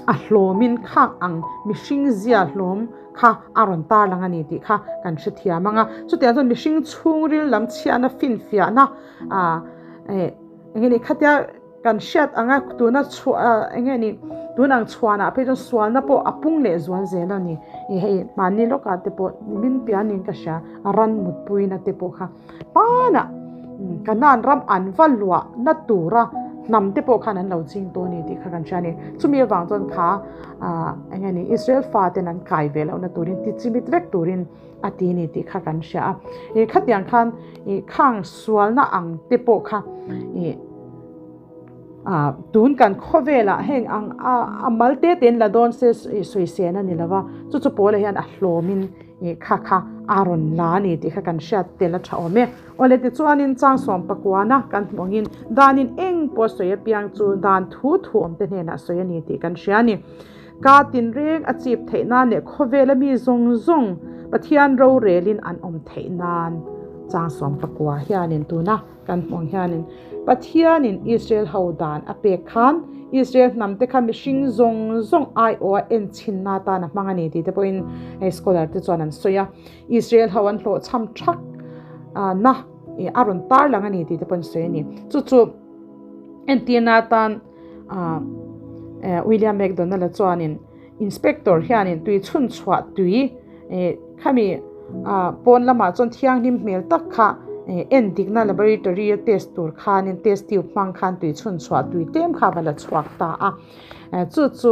a hlawmin khak ang mihring zia hlawm kha a rawn tarlang a ni tih kha kan hrethiam ang a. Chutiang chuan mihring chhungril lam chhiahna finfiahna eng nge ni khatia. Kan hriat anga tuna chhuah eng nge ni tun ang chhuanah phei chuan sualna pawh a pung leh zual zel a ni. Ih hei mahni lawkah te pawh min pianin ka hria ran mutpuina te pawh kha hmanah Kanan ram an va luah na tura hnam te pawh khan an lo ching tawh a ni tih kha kan hria a ni. Chumi avang chuan kha ah eng nge ni Israel faten an kai ve lohna turin ti chimit vek turin a ti a ni tih kha kan hria a. Ih khatiang khan ih khang sualna ang te pawh kha ih ah tun kan khawvelah heng ang a a mal te te in la dawn se ih sawisên a ni lo va, chu chu pawlah hian a hlawmin ih kha kha a rawn la a ni tih kha kan hriat tel a tha awm e. Awle tichuanin chang sawm pakuana kan hmuh angin danin eng pawh sawi apiang chu dan thu thu awm te hnenah sawi a ni tih kan hria a ni. Ka tinreng a chip theih nan leh khawvela mi zawng zawng Pathian rorelin an awm theih nan chang sawm pakua hianin tuna kan hmuh ang hianin Pathianin Israel ho dan a pek khan Israel hnam te kha mihring zawng zawng aiawha enchinna atan a hmang a ni tih te pawhin hei scholar te chuan an sawi a. Israel ho an hlawhchham thak na a rawn tarlang a ni tih te pawhin sawi a ni. Chu chu entirna atan William McDonald-a chuanin inspector hianin tui chhun chhuah tui khami pawn lamah chuan thianghlim hmel tak kha endikna laboratory a test tur khanin test tube hmang khan tui chhun chhuah tui tlem kha va la chhuak ta a chu chu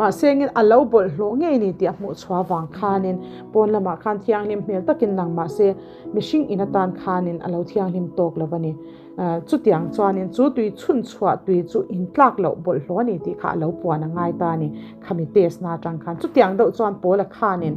mahse engin a lo bawlhhlawh ngei ni tih a hmuh chhuah avang khanin pawn lamah khan thianghlim hmel takin lang mahse mihring in atan khanin a lo thianghlim tawk lo a ni. Chutiang chuanin chu tui chhun chhuah tui chu intlak loh bawlhhlawh a ni tih kha a lo puan a ngai ta a ni. Khami test na atang khan chutiang deuh chuan Paula khanin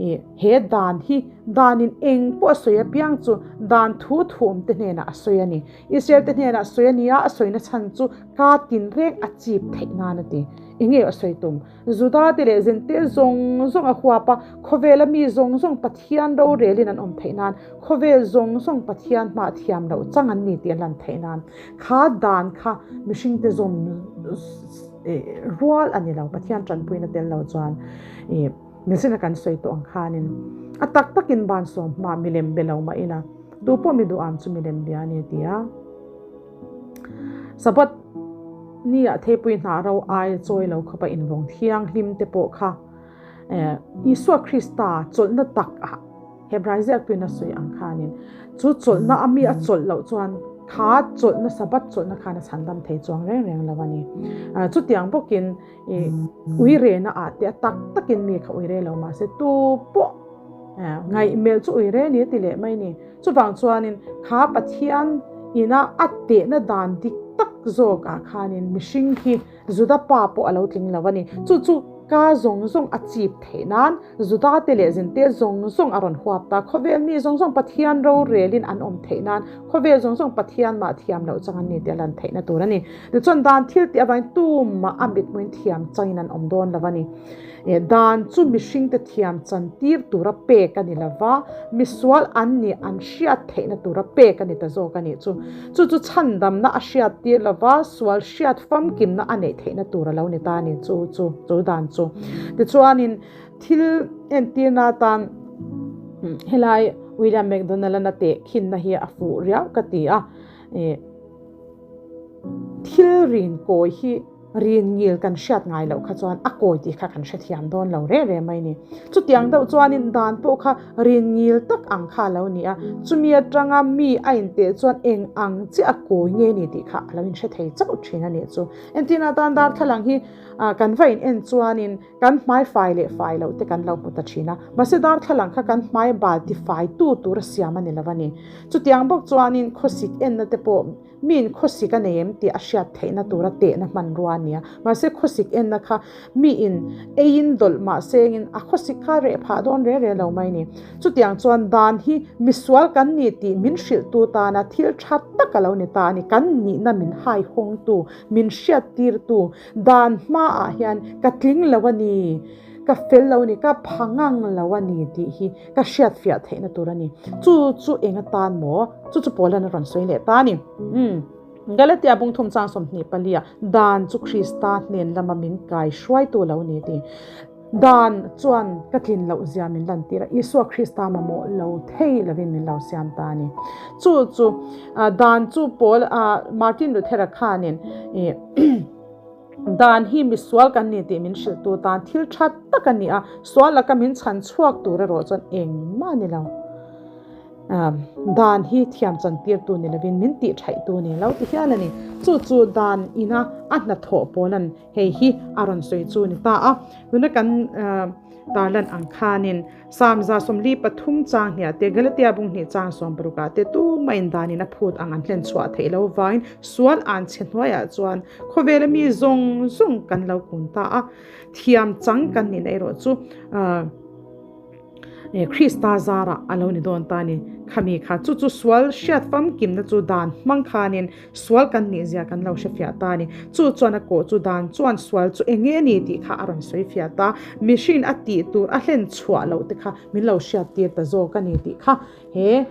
ih he dan hi danin eng pawh a sawi apiang chu dan thu thum te hnenah a sawi a ni. Israel te hnenah sawi a ni a, a sawina chhan chu ka tinreng a chip theih nan a ti. Enge a sawi tum? Juda te leh Zentel zawng zawng a huap a, khawvela mi zawng zawng Pathian rorelin an awm theih nan, khawvel zawng zawng Pathian hmah thiam loh chang an ni tih a lan theih nan, kha dan kha mihringte zawm rual a ni lo, Pathian tanpuina tel lo chuan ih mihring a kan sawi tawh ang khanin a tak takin ban sawm hmah milem be lo mah ila, tu pawh mi duh ang chu milem bia a ni ti a. Sabbath ni ah theipui hnah ro ai chawi lo khawpa invawng thianghlim te pawh kha Isua Krista chawlhna tak ah Hebrai ziaktuin a sawi ang khanin chu chawlhna a mi a chawlh loh chuan kha chawlhna Sabbath chawlhna khan a chhandam thei chuang reng reng lo a ni. Chutiang bawkin uirena ah te a tak takin mi kha uire lo mahse tu pawh Ngaihmelh chu ui reng ni a ti leh mai ni. Chuvang chuanin kha Pathian ina a tehna dan dik tak zawkah khanin mihring hi Juda pa pawh a lo tling lo a ni. Chu chu ka zawng zawng a chip theih nan Juda te leh zinte zawng zawng a rawn huap ta. Khawvel mi zawng zawng Pathian rorelin an awm theih nan khawvel zawng zawng Pathian mah thiam loh chang an ni tih a lan theihna tur a ni. Tichuan dan thil tih avangin tumah a mithmuin thiam changin an awm dawn lo a ni. Dan chu mihringte thiam chan tir tura pek a ni lo va, misual an nih an hriat theihna tura pek a ni ta zawk a nih chu. Chu chu chhandamna a hriat tir lo va, sual hriat famkimna a neih theihna tur a lo ni ta a ni chu chu chu dan chu. Tichuanin thil entirna atan helai William McDonald-an a tehkhinna hi a fuh riau ka ti a. Thil rin kawi hi rin ngil kan hriat ngai loh kha chuan a kawi tih kha kan hrethiam dawn lo reh reh mai ni. Chutiang deuh chuanin dan pawh kha rin ngil tak ang kha a lo ni a, chumi atanga mi a inteh chuan eng ang chiah a kawi nge ni tih kha a lo inhre thei chauh thin a nih chu. Entirna atan darthlalang hi kan va in en chuanin kan hmai fai leh fai loh te kan lo hmu ta thin a, mahse darthlalang kha kan hmai bal ti fai tu tur a siam a ni lo a ni. Chutiang bawk chuanin khawsik enna te pawh Miin khawsik a nei em tih a hriat theihna tura tehna hmanrua a ni a, mahse khawsik enna kha miin eiin dawlh mahse engin a khawsik kha reh phah dawn reh reh lo mai ni. Chutiang chuan dan hi misual kan ni tih min hrilhtu tana thil tha tak a lo ni ta a ni. Kan nihna min haihawngtu, min hriattirtu dan hmaah hian ka tling lo a ni, ka fel lo a ni, ka pha ngang lo a ni tih hi Ka hriat fiah theihna tur a ni. Chu chu eng atan maw? Chu chu Paulan a rawn sawi leh ta a ni. Umm. Galatia bung thum chang 24 ah, Dan chu Krista hnen lama min kai hruaitu lo ni ti. Dan chuan ka tlin loh zia min lantir a, Isua Krista mamawh lo thei lovin min lo siam ta a ni. Chu chu dan chu Paul Martin Luthera khanin dan hi misual kan ni tih min hrilhtu tan thil tha tak a ni a, sual laka min chhan chhuak tur erawh chuan engmah a ni lo. Dan hi thiam chantirtu ni lovin min tih thaihtu ni lo ti hial a ni. Chu chu dan ina a hnathawh pawlan Hei hi a rawn sawi chu ni ta a, tuna kan tarlan ang khanin Psalm 143 chang hniah te, Galatia bung hnih chang 60 ah te tumah in danin a phut ang an hlen chhuah theih lo vangin sual an chhe hnuaiah chuan khawvela mi zawng zawng kan lo kun ta a, thiam chang kan nihna erawh chu Krista zarah a lo ni dawn ta a ni. Khami kha chu chu sual hriat famkimna chu dan hmang khanin sual kan nih zia kan lo hrefiah ta a ni. Chu chuan a kawh chu dan chuan sual chu eng nge a ni tih kha a rawn sawi fiah ta. Mihring a tih tur a hlen chhuah loh te kha min lo hriat tir ta zawk a ni tih kha he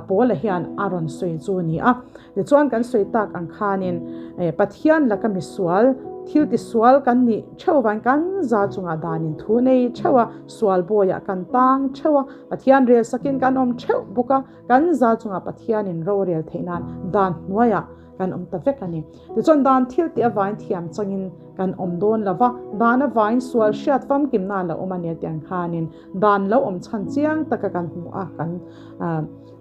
Paula hian a rawn sawi chu a ni a. Tichuan kan sawi tak ang khanin Pathian laka misual thil tisual kan nih theuh vain kan za chungah danin thu nei theuh a, sual bawiah kan tang theuh a, Pathian rel sakin kan awm theuh bawk a, kan za chungah Pathianin rorel theih nan dan hnuaiah kan awm ta vek a ni. Tichuan dan thil tih avain thiam changin kan awm dawn lo va, dan avain sual hriat famkimna a lo awm a ni a tih ang khanin dan lo awm chhan chiang taka kan hmuh a, kan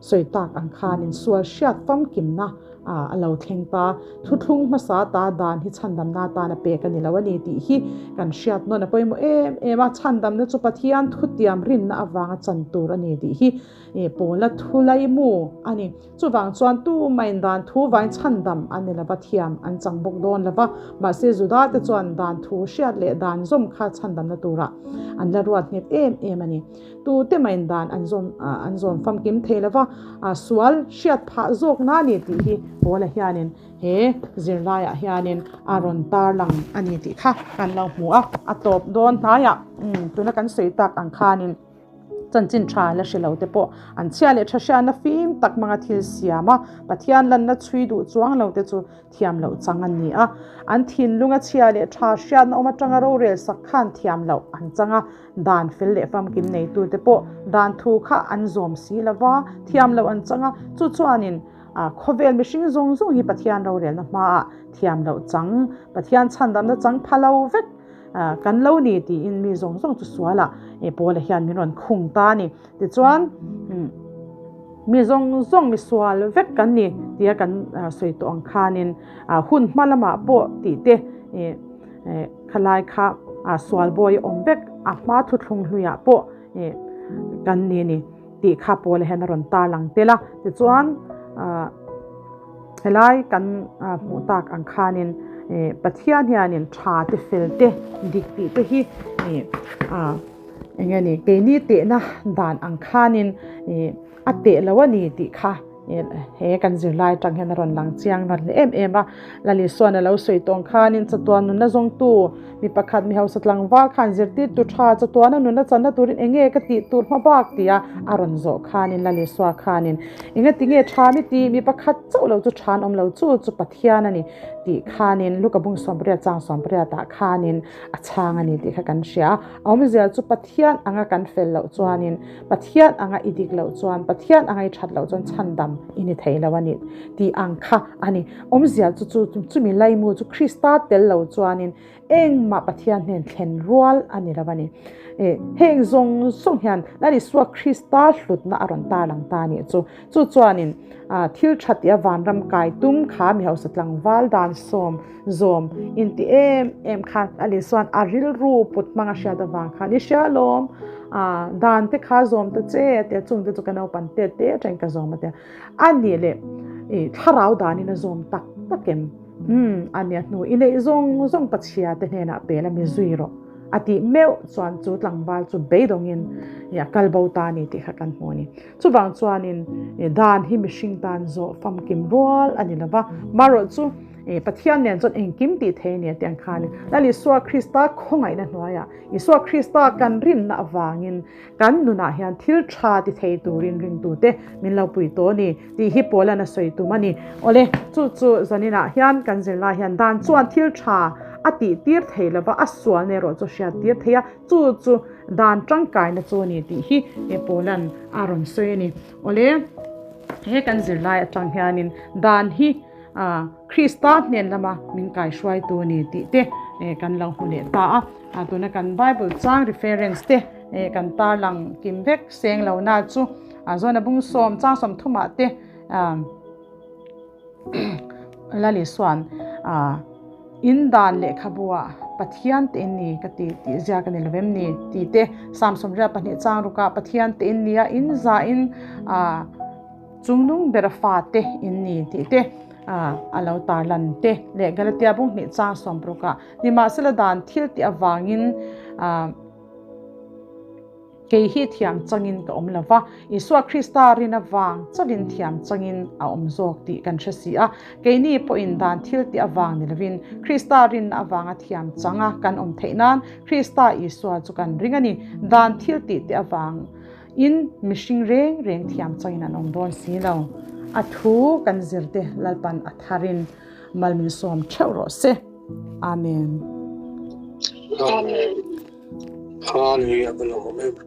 Sawi tak ang khanin sual hriat famkimna a lo thleng ta. Thuthlung hmasa ta dan hi chhandamna atana pek a ni lo a ni tih hi kan hriat nawn a pawimawh em em a. Chhandamna chu Pathian thutiam rinna avanga chan tur a ni tih hi Paula thu laimu a ni. Chuvang chuan tumain dan thu vain chhandam an ni lova, thiam an chang bawk dawn lova. Mahse Judate chuan dan thu hriat leh dan zawm kha chhandamna turah an la ruat nghet em em a ni. Tute main dan an zawm an zawm famkim thei lova, sual hriat phah zawk na ni tih hi Paula hianin he zirlaiah hianin a rawn tarlang a ni tih kha kan lo hmu a. A tawp dawn hnaiah tuna kan sawi tak ang khanin chanchin tha la hre lo te pawh an chhia leh tha hriatna fim tak hmanga thil siam a, Pathian lanna chhui duh chuang lo te chu thiam loh chang an ni a. An thinlunga chhia leh tha hriatna awm atanga rorel sak khan thiam loh an chang a. Dan fel leh famkim neitute pawh dan thu kha an zawm si lo va, thiam loh an chang a. Chu chuanin khawvel mihring zawng zawng hi Pathian rorelna hmaah thiam loh chang, Pathian chhandamna chang pha lo vek kan lo ni tiin mi zawng zawng chu sualah Paula hian min rawn khung ta a ni. Tichuan, mi zawng zawng mi sual vek kan ni tia kan sawi tawh ang khanin hun hma lamah pawh tih te khalai kha sual bawi a awm vek a hma thuthlung hluiah pawh kan ni ni tih kha Paula hian a rawn tarlang tel a. Tichuan, helai kan hmuh tak ang khanin Pathian hianin tha te fel te dik tih te hi Eng nge ni, keini tehna dan ang khanin a teh lo a ni tih kha he kan zirlai atang hian a rawn lang chiang rawn hle em em a. Lali Suan a lo sawi tawng khanin chatuan nunna zawngtu mi pakhat mi hausa tlangval khan zirtirtu tha chatuana nunna channa turin eng nge ka tih tur hma bak tia a rawn zawh khanin Lali Sua khanin eng nge tinge tha mi ti mi pakhat chauh lo chu than awm lo chu chu Pathian a ni tih khanin Luka bung 18 chang 18 ah khanin a chhang a ni tih kha kan hria a. Awmzia chu Pathian anga kan fel loh chuanin, Pathian anga i dik loh chuan, Pathian anga i that loh chuan chhandam i ni thei lo a ni tih ang kha a ni. Awmzia chu chu chumi laimu chu Krista tel lo chuanin engmah Pathian hnen thlen rual a ni lo a ni. Heng zawng zawng hian Lal Isua Krista hlutna a rawn tarlang ta a nih chu. Chu chuanin thil tha tih a vanram kai tum kha mi hausa tlangval dan sawm zawm inti em em khan a Lisuan a rilru put hmang a hriat avang khan i hria alawm dan te kha zawm ta che a tia chung te chu ka naupan te te atangin ka zawm a tia a nih leh i thlarau danin a zawm tak tak em a nia hnu i neih zawng zawng pachhia te hnenah pel a mi zui rawh a tih meuh chuan chu tlangval chu beidawngin a kal bo ta a ni tih kha kan hmu a ni. Chuvang chuanin dan hi mihring tan zawh famkim rual a ni lova, marawh chu Pathian nen chuan engkim tih thei a ni a tih ang khanin Lal Isua Krista khawngaihna hnuaiah Isua Krista kan rinna avangin kan nunah hian thil tha ti thei turin ringtute min lo pui tawh a ni tih hi Paula'n a sawi tum a ni. Awle, chu chu zaninah hian kan zirlai hian dan chuan thil tha a tih tir thei lova, a sualna erawh chu a hriat tir thei a, chu chu dan tangkaina chu a ni tih hi he Paula'n a rawn sawi a ni. Awle, he kan zirlai atang hianin dan hi Krista hnen lama min kaihruaitu a ni tih te kan lo hmu leh ta a. Tuna kan Bible chang reference te kan tarlang kim vek seng lo na chu Zona bung sawm chang 30 ah te Lali chuan In dan lehkhabu ah Pathian te in ni ka ti tih ziak a ni lo em ni? tih te, Psalm 82 chang rukah Pathian te in ni a, in za in chungnung bera fa te in ni tih te a lo tarlan te leh Galatia bung hnih chang 60 ah nimahsela dan thil tih avangin Kei hi thiam changin ka awm lo va, Isua Krista rin avang chauhin thiam changin a awm zawk tih kan hre si a. Keini pawhin dan thil tih avang ni lovin, Krista rinna avanga thiam changa kan awm theih nan Krista Isua chu kan ring a ni. Dan thil tih te avangin mihring reng reng thiam changin an awm dawn si lo. A thu kan zir te Lalpan a tharin mal min sawm theuh rawh se. Amen. Amen. Hallelujah.